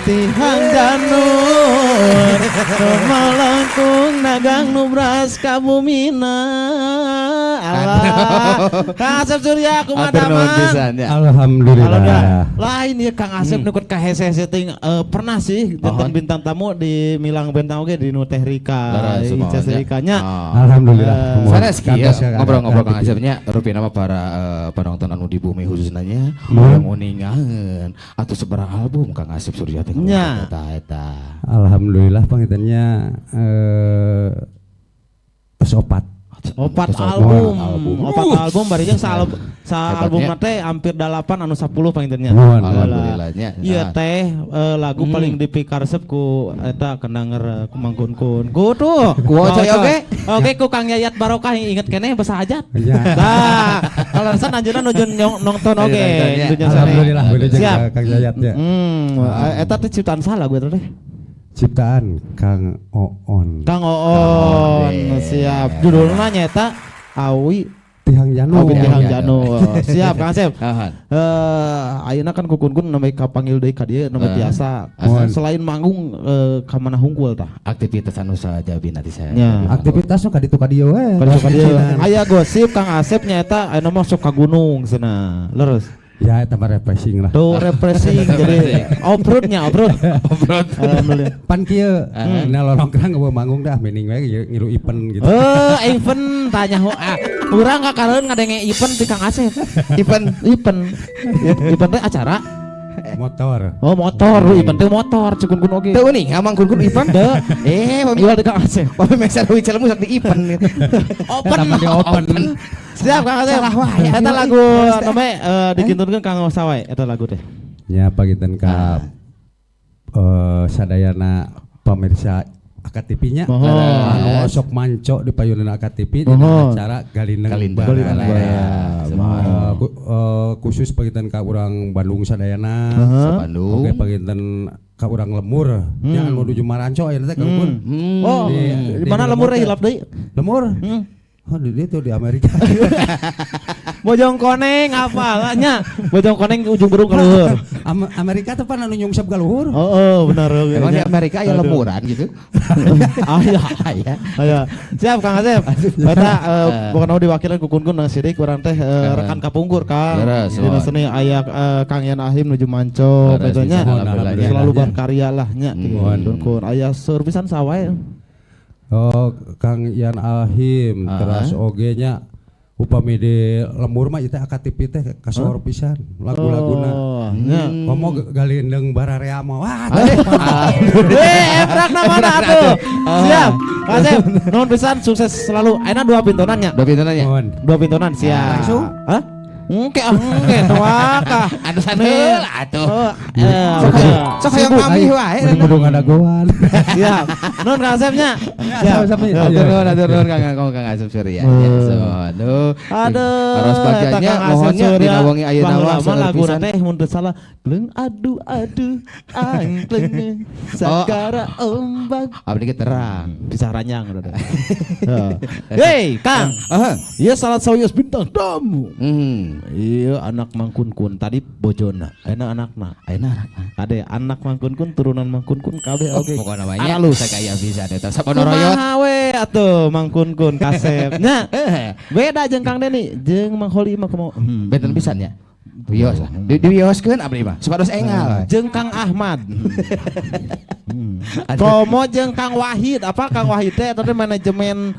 Tihang janur Tumalangkung nagang nubras ka bumina. Alah, Kang Asep Surya kumaha Atur nuhun damang? pisan ya. Alhamdulillah. Lain ya Kang Asep nukut ka hese-hese ting pernah sih janten bintang tamu di Milang Bentang oge di nu Teh Rika, Leres, Ica semuanya. Rika nya. Oh. Alhamdulillah. Sanes kieu Kantos ya, ngobrol-ngobrol Kang Kang Asepnya rupina mah para penonton anu di bumi khususnya Mohon. yang uningaeun atau sabaraha album Kang Asep Surya teh Nya. Eta eta. Alhamdulillah panginten nya tos opat. Opat Terus album, album. Opat album bari jeung sa album sa album Hebatnya. teh hampir 8 anu 10 panginten nya. Mohon. Alhamdulillahnya. Iya Nah. teh lagu paling dipikaresep ku eta kendanger ku Mang Kun Kun. Ku tuh. Ku Ocoy oge. Oke ku Kang Yayat Barokah yang inget keneh basa hajat. Ya. Nah, kalau resan anjeunna nuju nonton oge. Nonton, ya. Nuju sore. Alhamdulillah wilujeng Siap. ka Kang Yayat ya. Eta teh ciptaan salah gue teh. Ciptaan Kang Oon. Kang Oon, siap. Judulna nyaeta Awi Tihang Janu. Awi Tihang Tihang Janu. Siap Kang Asep. Ahan. Ayeuna kan ku Kun Kun namanya kapanggil deui ka dieu namanya tiasa. Mohon. Selain manggung ka mana hungkul tah? Aktivitas anu sajabi nanti saya. Nya. Aktivitas nu ka ditu ka dieu we. Ka ditu ka dieu. Aya gosip Kang Asep nyaeta ayeuna mah sok ka gunung cenah. Leres. Ya eta mah refreshing lah. Tuh refreshing jadi off-roadnya off-road. Off-road. Alhamdulillah. Pan kieu na lolongkrang eueuh manggung dah mending we ngilu event gitu. Event tanya ho. Ah, urang kakaleun ngadenge event ti Kang Asep. Event. Event. Event teh acara. Motor. Oh, motor, event teh motor cekun kun oge. Teu uning Mang Kun Kun event. Teu. Pami Iwal ti Kang Asep. pami meser deui celemu sok di event. Open. Eta mah di open. Siap Kang Asep. Salah wae. Eta lagu namanya dikintunkeun Kang Sawai eta lagu teh. Ya panginten ka sadayana pamirsa AKTV nya Mohon. anu sok manco di payunan AKTV dina Mohon. acara Galindeng Galindeng Baraya. Baraya. Khusus panginten ka urang Bandung sadayana. Heeh. Bandung. Oke panginten ka urang Lemur nya anu nuju Maranco ayeuna teh Kang Kun. Oh, di mana lemur teh. hilap deui? Lemur? Oh, di itu di Amerika. Bojong Koneng apa nya? Bojong Koneng ujung berung ka luhur. Amerika teh pan anu nyungsep ka luhur. Oh, oh benar. Emang di Amerika aya Aduh. lemuran gitu. Aya. Aya. Aya. Siap Kang Asep. Eta pokona mah diwakilan ku Kun Kun nang sidik urang teh rekan kapungkur Kang. Leres, Dina mohon. seni aya Kang Yan Ahim nuju manco Leres gitu nya. pisan, alhamdulillah. Selalu berkarya lah nya. Mohon. Kun Kun aya seueur pisan sawai. Oh, Kang Yan Ahim teras oge nya upami di lembur mah ieu teh AKTV teh kasohor pisan lagu-laguna. Oh, nya. Komo Galindeng Bararea mah wah. Efrakna mana atuh? Siap. Kang Asep, nuhun pisan sukses selalu. Ayeuna dua pintonan nya. Dua pintonan nya. Mohon. Dua pintonan siap. Langsung? Hah? Engke ah engke tuaka. Anu saneul atuh. Oh, Sok hayang pamih wae. Mending kudu ngadagoan. Siap. Nuhun Kang Asep nya. Siap. Sama-sama. Atur nuhun, atur nuhun Kang Kang Kang Asep Surya. Ya, so, aduh. Aduh. Aros eta bagiannya Kang Asep mohonnya Surya. dina wengi ayeuna Baheula mah mah seueur laguna pisan. teh mun teu salah gleng aduh aduh angkleng sagara ombak. Abdi ge terang. Bisa ranjang udah. Hei, Kang. Heeh. Iya salat sawios bintang tamu. Iya anak Mang Kun Kun tadi bojona, ayeuna anakna. Ayeuna anakna. Ade anak Mang Kun Kun turunan Mang Kun Kun kabeh oge. Pokona mah nya Alus. sakaya pisan eta saponoroyot. Kumaha we atuh Mang Kun Kun kasep nya. Beda jeung Kang Deni jeung Mang Holi mah kumaha. Benten pisan nya. Wios lah. Diwioskeun abdi mah supados engal. Jeung Kang Ahmad. Komo jeung Kang Wahid, apa Kang Wahid teh eta teh manajemen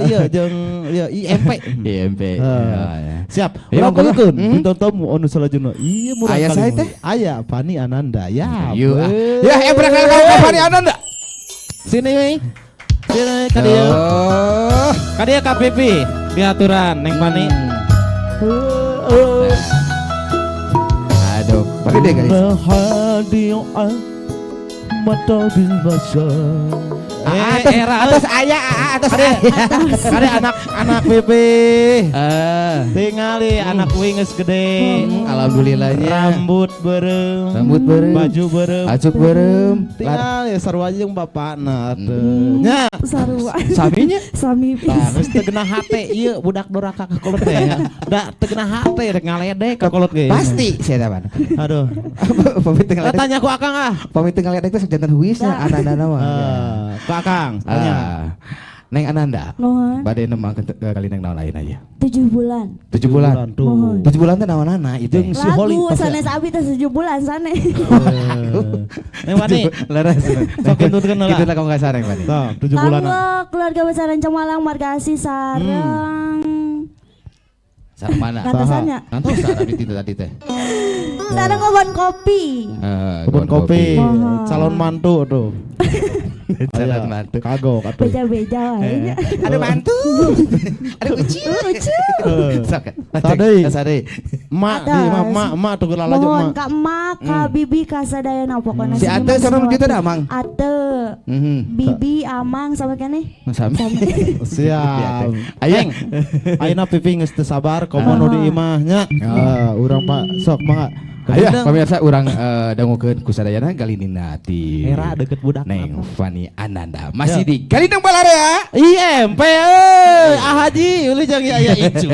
iya jeung iya IMP. IMP. Ya. Siap. Iya, Urang mangga. pulikeun bintang tamu anu salajengna. Iya murah Aya kali saha mah. teh? Aya Fani Ananda ya. Yuk, ah. weh. Ya, perkenalkan ka Fani Ananda. Sini we. Sini ka dieu. Oh. Ka dieu ka Pipi diaturan Neng Fani. Aduh, pakai deh guys. Atas, atas aya, atas aya. Kade anak Pipi. Tingali anak wing geus gede. Alhamdulillahnya. Rambut beureum. Rambut beureum. Baju beureum. Acuk beureum. Tingali sarua jeung bapakna teu. Nya. Sarua. Saminya? Sami Tah, geus teu genah hate ieu budak doraka ka kolot teh ya. Da teu genah hate rek ngaledek ka kolot ge. Pasti saya mah. Aduh. Pamit teu ngaledek. Tanya ku Akang ah. Pamit teu ngaledek teh sok janten huis nya Ananda mah. Ku Akang tanya. Neng Ananda. Nuhun. Bade nembang kali neng naon lain aja. 7 bulan. 7 bulan. Tuh. 7 bulan teh naonana itu. Jeung si Holly Lagu pasti. sanes abi teh 7 bulan sanes. Neng Wani. Leres. Sok kintunkeun heula. Kitu lah kamu kasar Neng Wani. Tah, 7 bulan. Kanggo keluarga besar Malang marga asih sareng Sareng mana? Ngantosannya. Ngantosan abdi ti tadi teh. Sareng kebon kopi. Kebun kopi, Mohon. calon mantu tuh. Calon mantu. Kagok atuh. Beja-beja wae nya. Ada mantu. Ada uci. Lucu. Sok. Sadei. Sadei. Emak di emak emak emak tuh geura laju Mohon emak. ka emak, ka bibi, ka sadayana pokona. Si Ate sareng juta da Amang. Ate, Bibi, Amang sama keneh. Sami. Siap. Ayo. Neng, ayeuna pipi geus teu sabar komo nu di imah nya. Urang Pak sok mangga. Ayo pemirsa urang dangukeun ku sadayana Galinina ti Era deket budak Neng Fani Ananda masih di Galindeng Balarea. IMP euy, ah haji ulih jeung aya incu.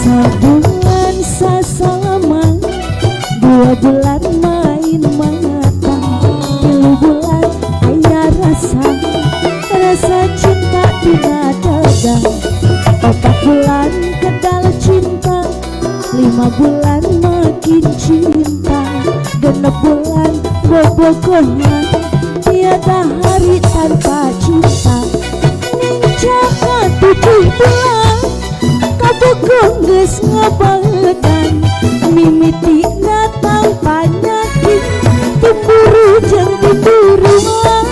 Sabulan sasalaman, 2 bulan main mata, 3 bulan aya rasa, rasa cinta dina dada. 4 bulan kedal cinta, 5 bulan makin cinta, 6 bulan bobogohan, tiada hari tanpa cinta. Nincaka 7 bulan kabogoh geus ngabaedan, mimitina tanpa nyakit, timburu jeung tiburuan.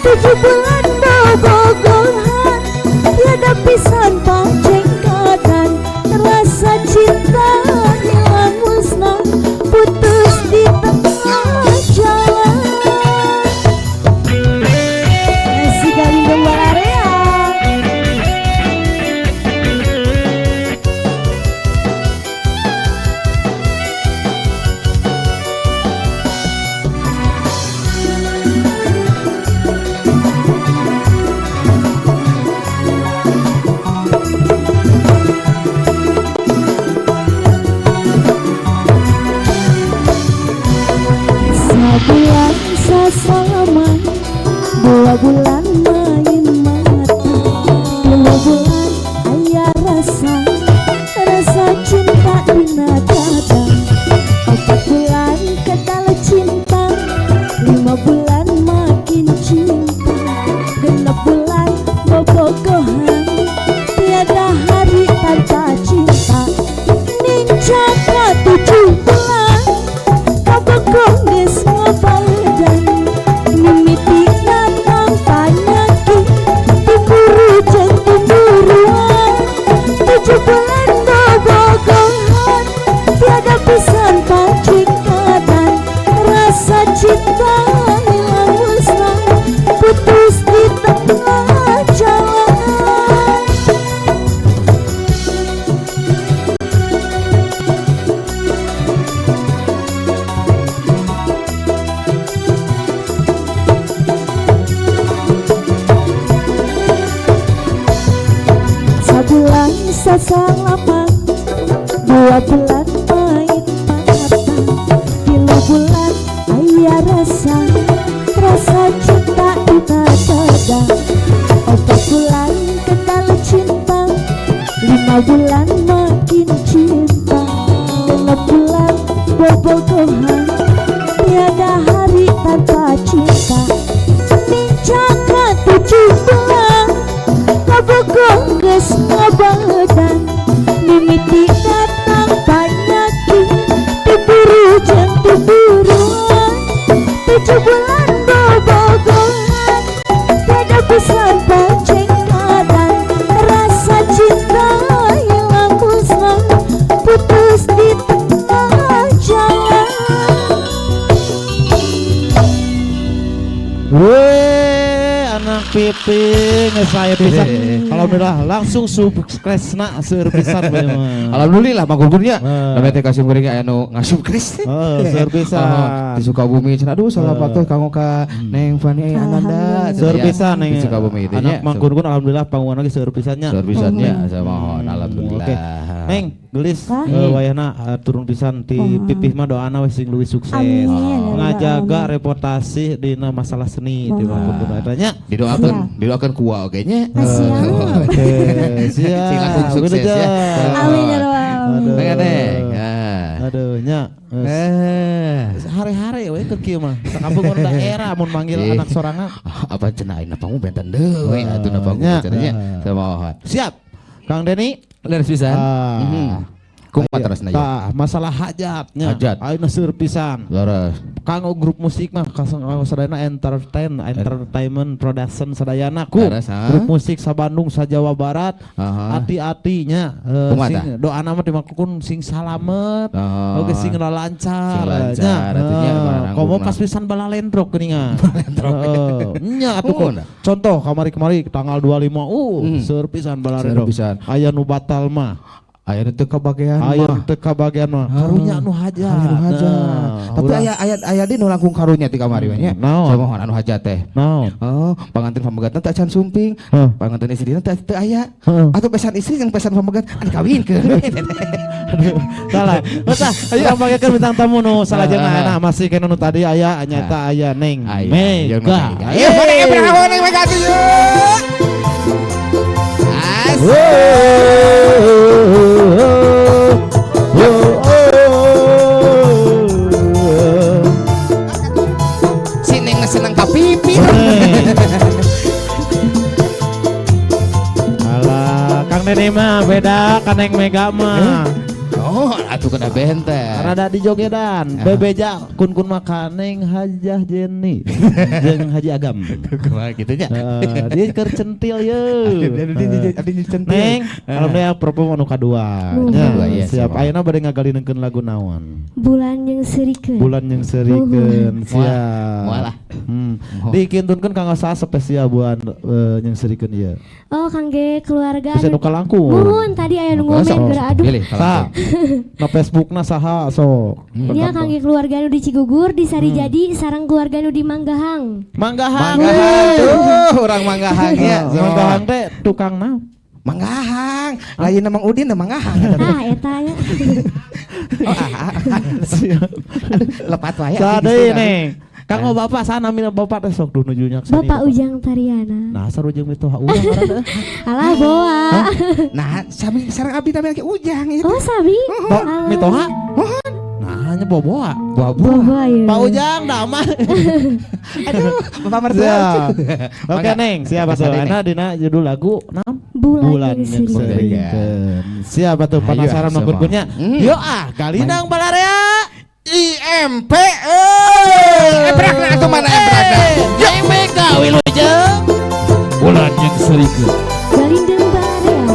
7 bulan bobogohan, tiada pisan pacengkadan, rasa cinta hilang musnah, putus di tengah jalan. Masih Galindeng Balarea. Sabulan sasalaman, 2 bulan main mata, 3 bulan aya rasa, rasa cinta dina dada. 4 bulan kedal cinta, 5 bulan makin cinta, 6 bulan bobogohan, tiada hari tanpa cinta. Nincaka 7 bulan kabogoh geus ngabaedan, mimitina tanpa nyakit, timburu jeung timburuan. 7 bulan bobogohan, tiada pisan pacingkadan, rasa cinta hilang musnah, putus di tengah jalan. Sabulan sasalaman, 2 bulan main mata, 3 bulan aya rasa, rasa cinta dina dada. 4 bulan kenal cinta, 5 bulan makin cinta, 6 bulan bobogohan, tiada hari tanpa cinta. Nincaka 7 bulan kabogoh geus ngabaedan, mimitina tanpa nyakit, timburu jeung tiburuan. 7 bulan bobogohan, tiada pisan pacengkadan, Anak piping saya pisan. Alhamdulillah langsung subscribe-na seueur pisan we mah. Alhamdulillah Mang Gun nya. Namanya teh kasih kuring aya nu ngasubscribe. Heeh, seueur pisan. Di Sukabumi cenah aduh salah patuh kanggo ka Neng Fani Ananda. Seueur pisan Neng. Di Sukabumi itu nya. Anak Mang Gun alhamdulillah panggungan lagi seueur pisan nya. Seueur pisan nya mohon alhamdulillah. Oke. Neng, gelis wayahna turun pisan ti pipih mah doana we sing leuwih sukses. Ngajaga reputasi dina masalah seni di Mang Gun eta nya. Didoakeun, didoakeun ku wa oge nya. Oke, siap. Sing langkung sukses ya. Amin ya rabbal alamin. Neng. Aduh nya. Hare-hare we keur kieu mah. Sakampung mun daerah mun manggil anak sorangan. Apa cenah ayeuna panggung benten deui atuh na panggung cenah nya. Samohon. Siap. Kang Deni, leres pisan. Kumaha terusna ieu? Tah, masalah hajatnya. Hajat. Ayeuna seueur pisan. Leres. Kanggo grup musik mah kanggo sadayana entertainment production sadayana ku. Grup musik sa Bandung sa Jawa Barat. Ati-atinya sing doana mah dimakukun sing salamet. Oge sing lancar. Sing lancar atunya. Komo pas pisan balalendrok geuningan. Balalendrok. Nya atuh. Contoh kamari-kamari tanggal 25 seueur pisan balalendrok. Aya nu batal mah. Aya teu kabagean mah. Aya teu kabagean mah. Karunya anu hajat. Tapi aya di nu langkung karunya ti kamari we nya. Samohon anu hajat teh. Naon? Oh, panganten pamegatna teh acan sumping. Panganten istrina teh teu aya. Atuh pesan istri jeung pesan pamegat anu kawinkeun. Aduh, salah. Masa ayo pangkeun bintang tamu nu salajengna ayeuna masih kena nu tadi aya nyaeta aya Neng Mega. Ayo Neng Mega atuh yeuh. Si Neng seneng ka pipi. Alah, Kang Deni mah beda ka Neng Mega mah. Oh, atuh kena benten. Rada dijogedan, bebeja kun-kun mah Neng Hajah Jenny jeung Haji Agam. Kumaha kitu nya? Dia keur centil ye. Abdi centil. Neng, alhamdulillah perform anu kadua. Siap, ayeuna bade ngagalinengkeun lagu naon? Bulan yang serikeun. Bulan yang serikeun. Siap. Moal lah. Dikintunkeun kanggo saha spesial bulan yang serikeun ieu? Oh, kangge keluarga. Bisa nu kalangkung. Muhun tadi aya nu ngomen geura aduh. Na Facebookna saha sok. Ya kangge keluarga nu di Cigugur, di Sarijadi, sareng keluarga nu di Manggahang. Manggahang. Tuh, urang Manggahang ya. Manggahang teh tukang naon? Manggahang. Lain Mang Udin teh Manggahang. Ah, eta nya. Oh, aduh, lepat wae. Sadeui Neng. Kanggo bapak sana mina bapak teh sok duh nuju nyakseni. Bapak Ujang Tariana. Nah, sarujeng mitoha urang ngaranna. Alah boa. Nah, sami sareng abdi teh lagi Ujang ieu. Oh, sami. Mitoha? Mohon. Nah, nya boboa. Boboa. Pak Ujang damai. Aduh, bapak mertua. Oke, Neng, siapa tuh? Ana dina judul lagu naon? Bulan yang Serikeun. Siapa tuh penasaran mangkurkunnya? Yo ah, Galindang Balarea. IMP ebrakna atuh mana ebrakna? Neng Mega wilujeng. Bulan yang serikeun. Galindang Balarea.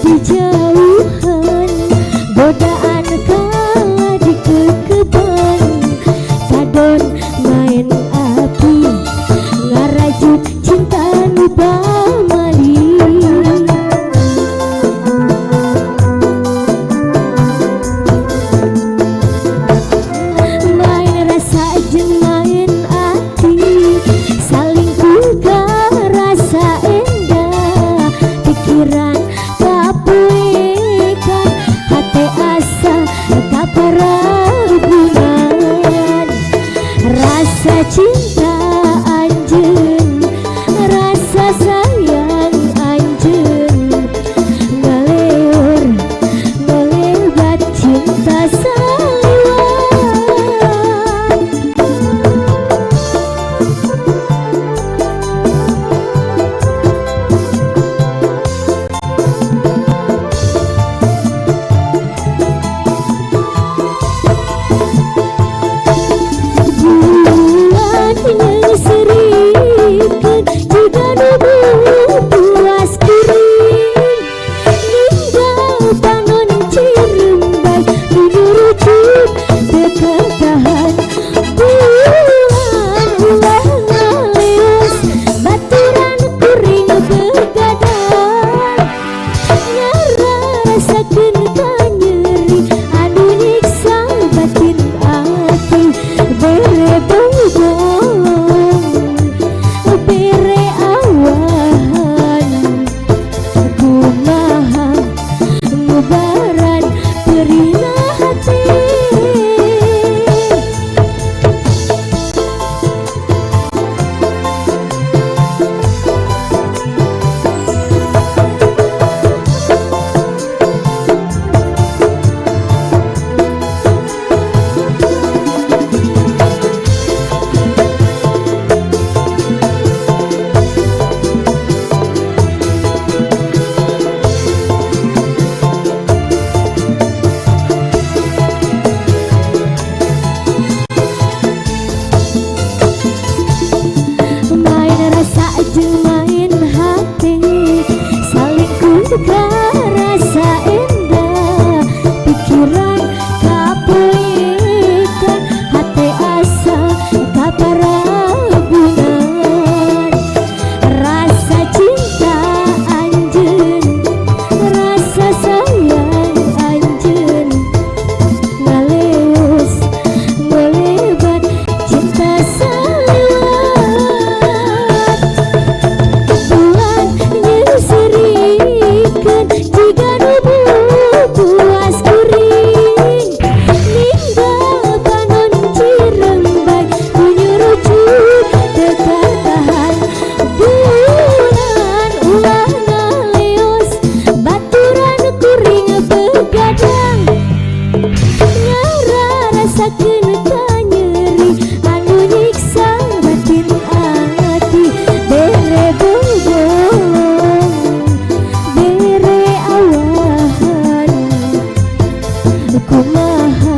Di karasa endah pikiran kapulikan hati asa kaparabunan rasa cinta anjeun rasa sayang anjeun ngaleus ngelebat cinta salewat bulan nyeuseureun jiga nu puas kuring ninggal panon cirembay kunyurucut teu katahan bulan ulah ngaleos baturan kuring begadang ngararasakeun kanyeri anu nyiksa batin ati bere bolong bere awahan kumaha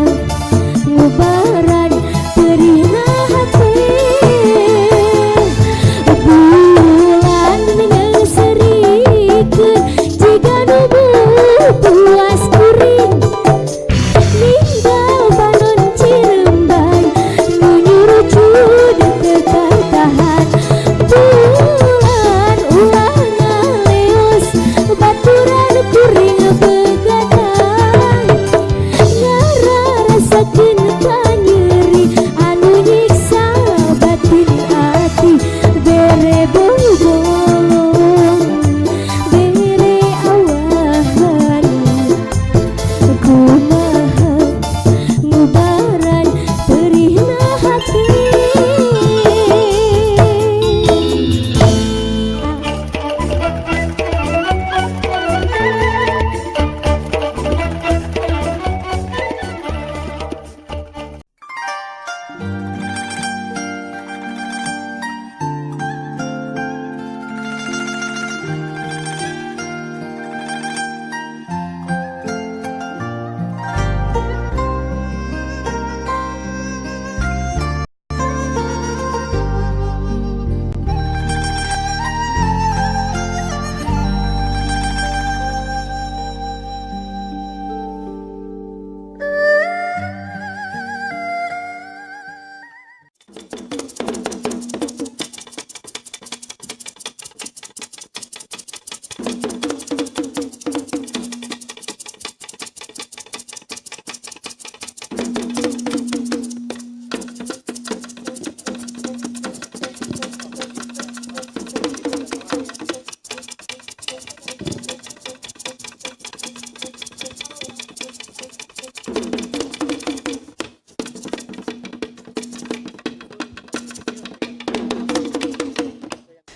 ngubaran perihna hate bulan nyeuseureun jiga nu puas kuring ninggal panon cirembay nu nyurucut teu katahan bulan ulah ngaleos baturan kuring begadang ngararasakeun kanyeri anu nyiksa batin ati bere bolong bere awahan kumaha ngubaran perihna hati.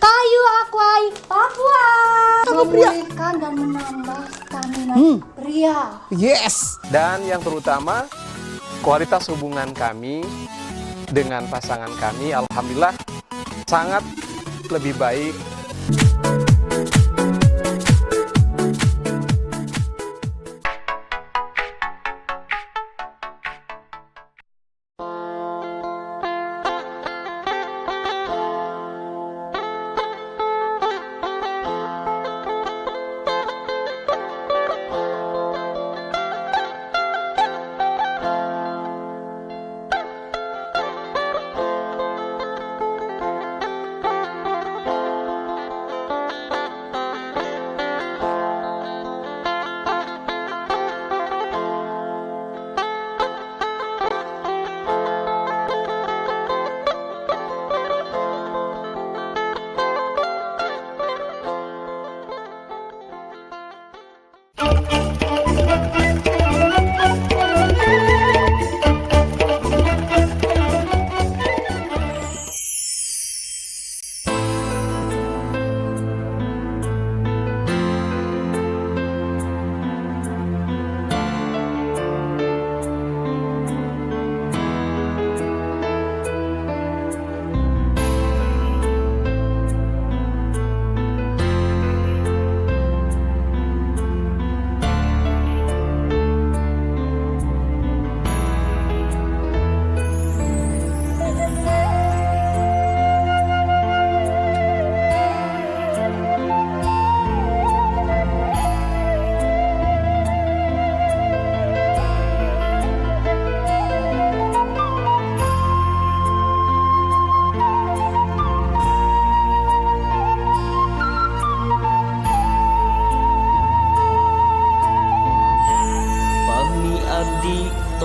Kayu Aquai Papua memulihkan dan menambah stamina pria. Yes. Dan yang terutama kualitas hubungan kami dengan pasangan kami, alhamdulillah sangat lebih baik.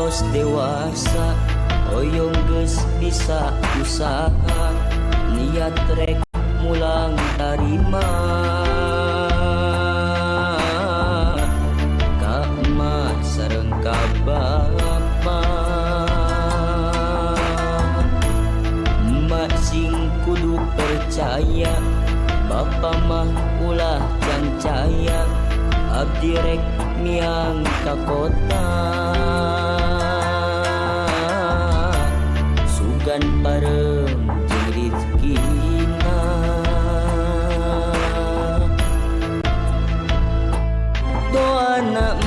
Tos dewasa hoyong geus bisa usaha niat rek mulang tarima ka emak sareng ka bapa emak sing kudu percaya bapa mah ulah cancaya abdi rek miang ka kota sugan parem jeung rezekina doana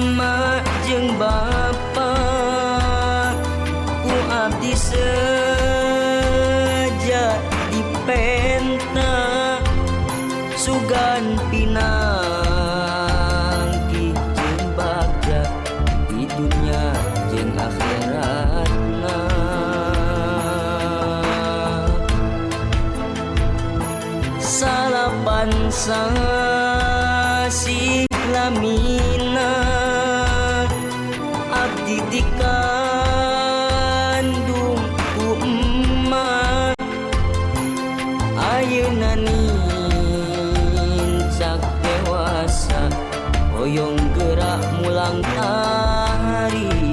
emak jeung bapa ku abdi seja dipenta sugan pinangki jeung bagja di dunya jeung akhiratna salapan sasih lamina abdi dikandung ku emak ayeuna nincak dewasa hoyong gerak mulang tarima.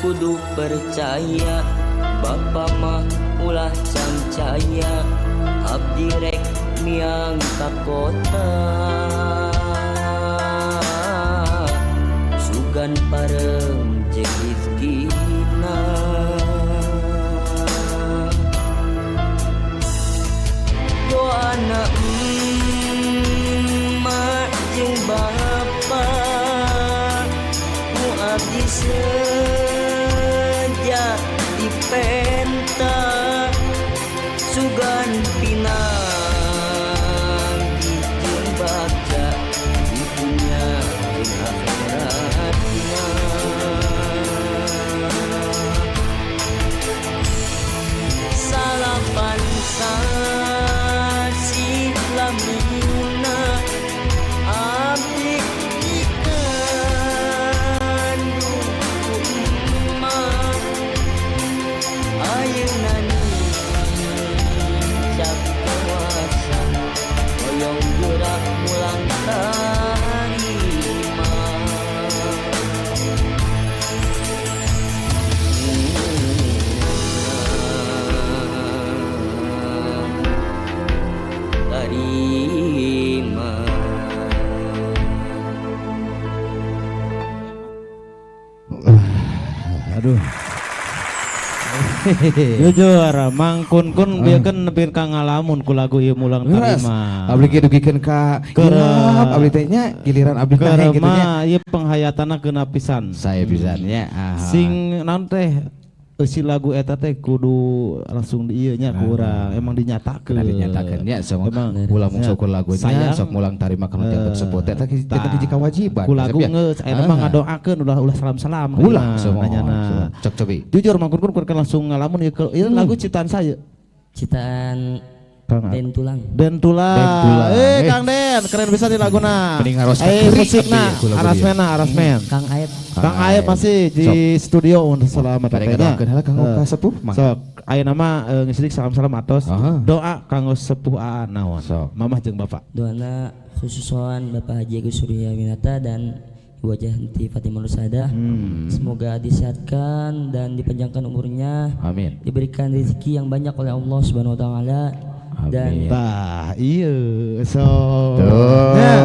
Kudu percaya bapa mah ulah cancaya abdi rek miang ka kota sugan parem jeung rezekina doana emak jeung bapa ku abdi seja dipenta sugan pinangki jeung bagja di dunya jeung akhiratna salapan sasih lamina abdi dikandung ku emak ayeuna nincak dewasa hoyong gerak mulang tarima. Tarima. Aduh. Jujur, Mang Kun Kun bieukeun nepi ka ngalamun ku lagu ieu mulang tarima. Abdi ge dugikeun ka hilap abdi teh nya giliran abdi teh kitu nya. Ieu penghayatanna geuna pisan. Sae pisan nya. Sing naon teh eusi lagu eta teh kudu langsung di ieu nya ku urang emang dinyatakeun. Dinyatakeun nya sok ulah mung syukur lagunya sok mulang tarima ka nu janten sepuh teh eta hiji kewajiban. Ku lagu geus ayeuna mah ngadoakeun ulah salam-salam. Ulah nanyana. Cok cobi. Jujur Mang Kun Kun langsung ngalamun ieu lagu ciptaan saya. Ciptaan Den Tulang. Den Tulang. Kang Den, keren bisa nih laguna. Musikna, aransemenna, Kang Aep. Kang Aep masih di studio untuk selamat datang. Kang sepuh mah. Sok, ayeuna mah ngisidik salam-salam atos. Doa kanggo sepuh aa naon. Mamah jeung bapak. Doana khususon Bapak Haji Agus Surya Winata dan Ibu Hajah Henti Fatimah Nursadah. Semoga disehatkan dan dipanjangkan umurnya. Amin. Diberikan rezeki yang banyak oleh Allah Subhanahu wa taala. Dan tah iya so. Tuh. Ya.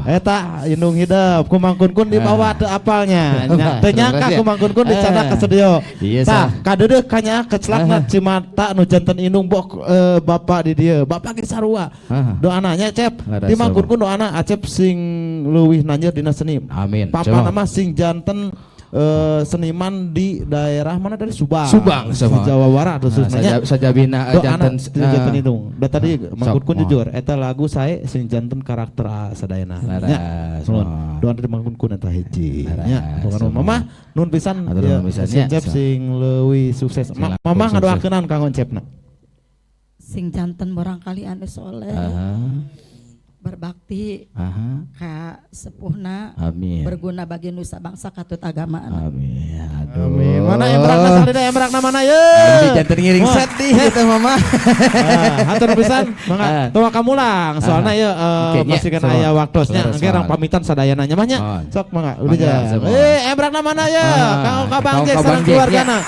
Eta indung hidep ku Mang Kun Kun dibawa teu apalnya. Teu nyangka ku Mang Kun Kun dicadak ka studio. Tah, kadeudeuh kanya kecelakna cimata nu janten indung bok bapak di dieu. Bapak ge sarua. Doana nya Cep. Di Mang Kun Kun doana Acep sing leuwih nanjeur dina seni. Amin. Papa nama sing janten seniman di daerah mana dari Subang. Subang sama Jawa Barat khususnya. Sajabina janten janten indung. Da tadi Mang Kun Kun jujur eta lagu sae sing janten karakter sadayana. Nya. Doa dari Mang Kun Kun eta hiji. Nya. Pokona Mama nun pisan sing Cep sing leuwih sukses. Mama ngadoakeun kanggo Cepna. Sing janten murangkali anu soleh. Berbakti ka sepuhna. Amin. Berguna bagi nusa bangsa katut agama. Amin. Aduh. Amin. Mana emrakna salida emrakna mana ye? Abi janten ngiring sedih gitu Mama. Hatur pisan mangga toa kamulang soalna ye masih kan aya waktosnya engke urang pamitan sadayana nya mah nya. Sok mangga udah ja. Emrakna mana ye? Ka Bang Jack sareng keluargana.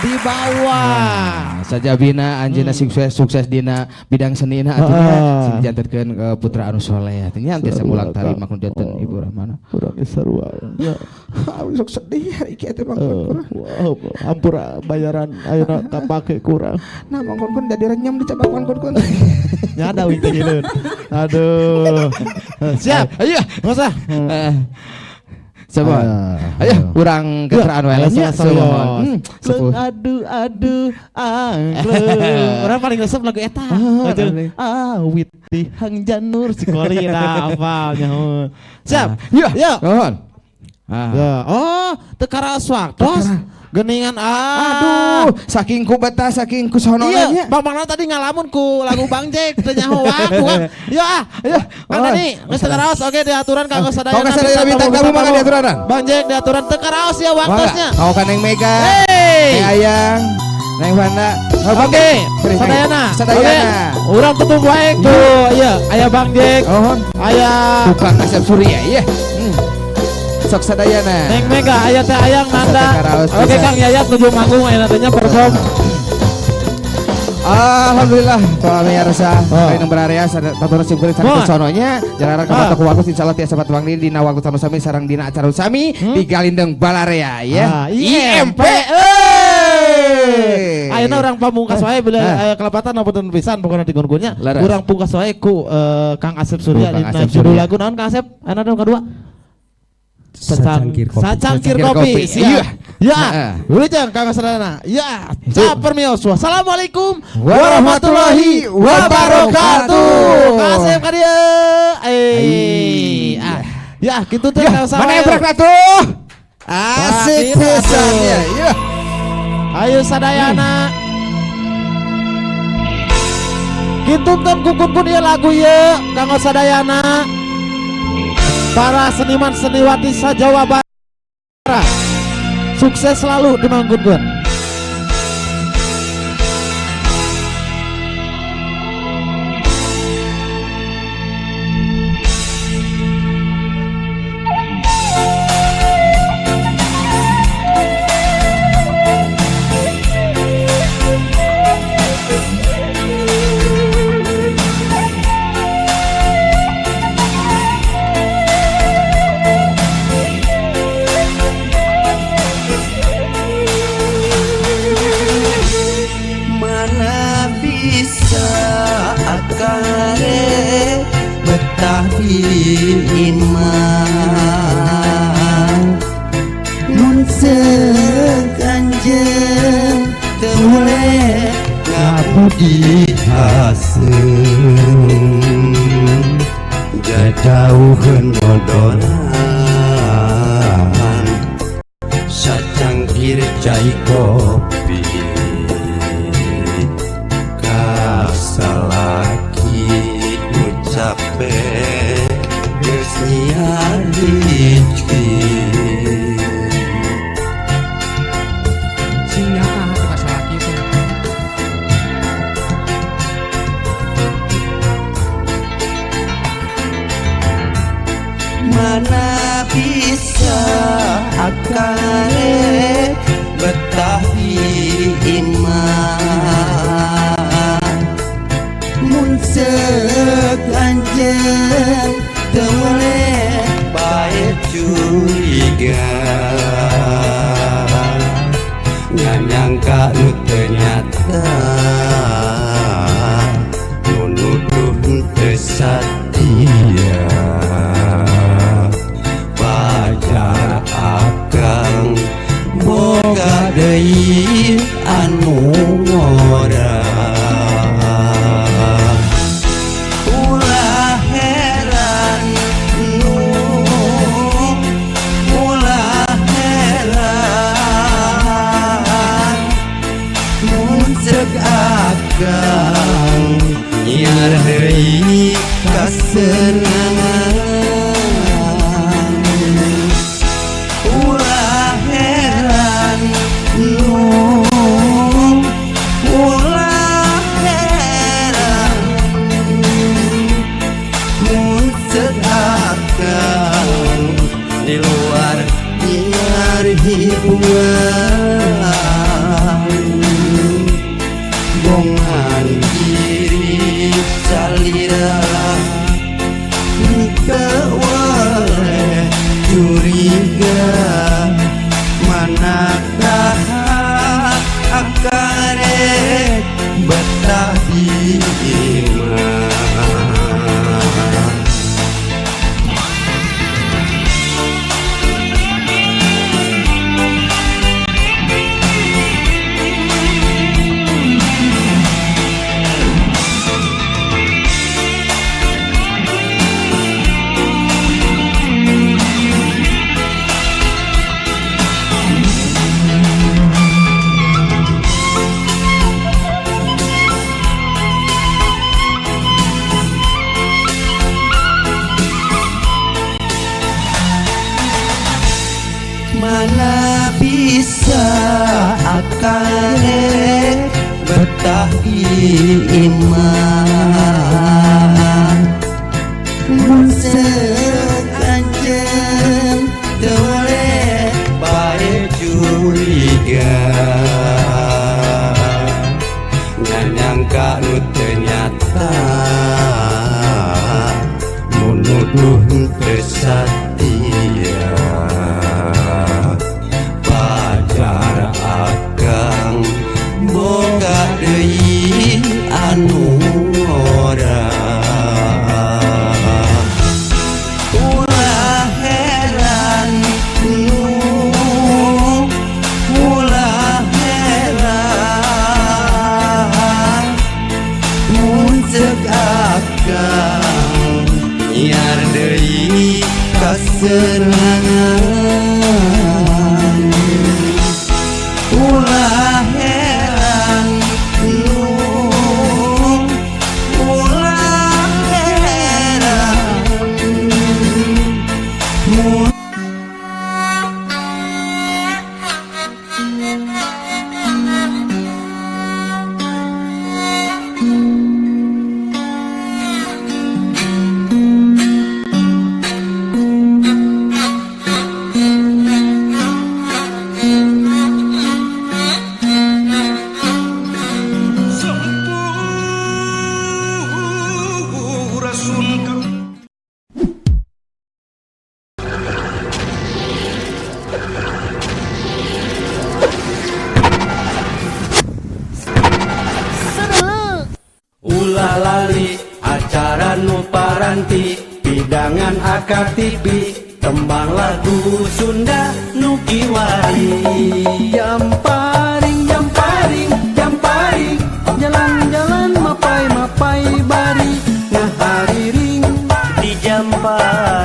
Di bawah. Sajabina anjeunna sukses dina bidang senina atuh sing dijantenkeun putra anu soleh atuh nya tiasa mulang tarima ku janten Ibu Rahmana. Urang geus sarua. Ya, sok sedih hari kieu teh Mang Kun. Wah, ampura bayaran ayeuna kapake kurang. Nah, Mang Kun jadi renyam di cabang Mang Kun. Nya ada wing teh hileun. Aduh. Siap. Ayo, enggak usah. Coba, ayo kurang keteraan wae nya. Aduh aduh angklung. Orang paling resep lagu eta. Awit tihang janur si kolina apal nyaho. Siap. Yuk. Nuhun. Oh, teu karaos waktos. Geningan aduh, saking ku betah saking ku sonona nya. Iya, Bang Bang tadi ngalamun ku lagu Bang Jack teu nyaho waktu kan. Yo ah, Kang Dani, geus teu karaos oge diaturan kanggo sadayana. Kanggo sadayana bintang tamu mangga diaturanan. Bang Jack diaturan teu karaos ya waktosnya. Kanggo ka Neng Mega. Neng Ayang, Neng Wanda. Oke, sadayana. Sadayana. Urang tutup wae tuh, iya, aya Bang Jack. Aya Tukang Asep Surya, iya. Sok sadayana. Neng Mega aya teh Ayang Nanda. Oke Kang Yayat nuju manggung aya nantinya perform. Alhamdulillah pamirsa oh. Berarea tatur simkuring sareng sononya jalaran ka batok waktu insyaallah tiasa patuang dina waktu sami sareng dina acara sami di Galindeng Balarea ya. IMP. Ayeuna urang pamungkas wae bila aya kelepatan apunten pisan pokona digun-gunnya. Urang pungkas wae ku Kang Asep Surya dina judul lagu naon Kang Asep? Anu nu kadua? Sacangkir kopi. Sacangkir kopi. Iya. Ya. Wilujeng Kang Sadana. Ya. Caper mios. Wassalamualaikum warahmatullahi wabarakatuh. Kasep ka dieu. Ya, kitu teh Kang Sadana. Mana ebrak atuh? Asik pisan ya. Iya. Ayo sadayana. Kitu teh kukun-kun ieu lagu ieu Kang Sadayana. Para seniman seniwati sa-Jawa Barat sukses selalu di Mang Kun Kun. Jauhan modoran sacangkir cai kopi kasalaki nu cape geus nyiar hiji. Mana bisa akare betah di imah mun seuk anjeun teu weleh. Nganyangka nu teu nyata nu nuduh teu satia pacar akang boga deui anu ngora. Ulah heran nu ulah heran mun ceuk akang nyiar deui kasenangan. Ulah heran nu ulah heran mun ceuk akang di luar nyiar hiburan bongan diri salira teu weleh curiga manakah akang rek betah di imah. Mana bisa akang rek betah di imah mun ceuk anjeun teu weleh bae curiga nganyangka nu teu nyata nu nuduh teu satia pacar akang boga deui anu ngora. Ulah heran nu ulah heran mun ceuk akang nyiar deui kasenangan. Ulah heran nu ulah heran mun. Ulah lali acara nu paranti pidangan AKTV tembang lagu Sunda nu kiwari. Jamparing jamparing jamparing jalan-jalan mapai-mapai bari ngahariring di Jamparing.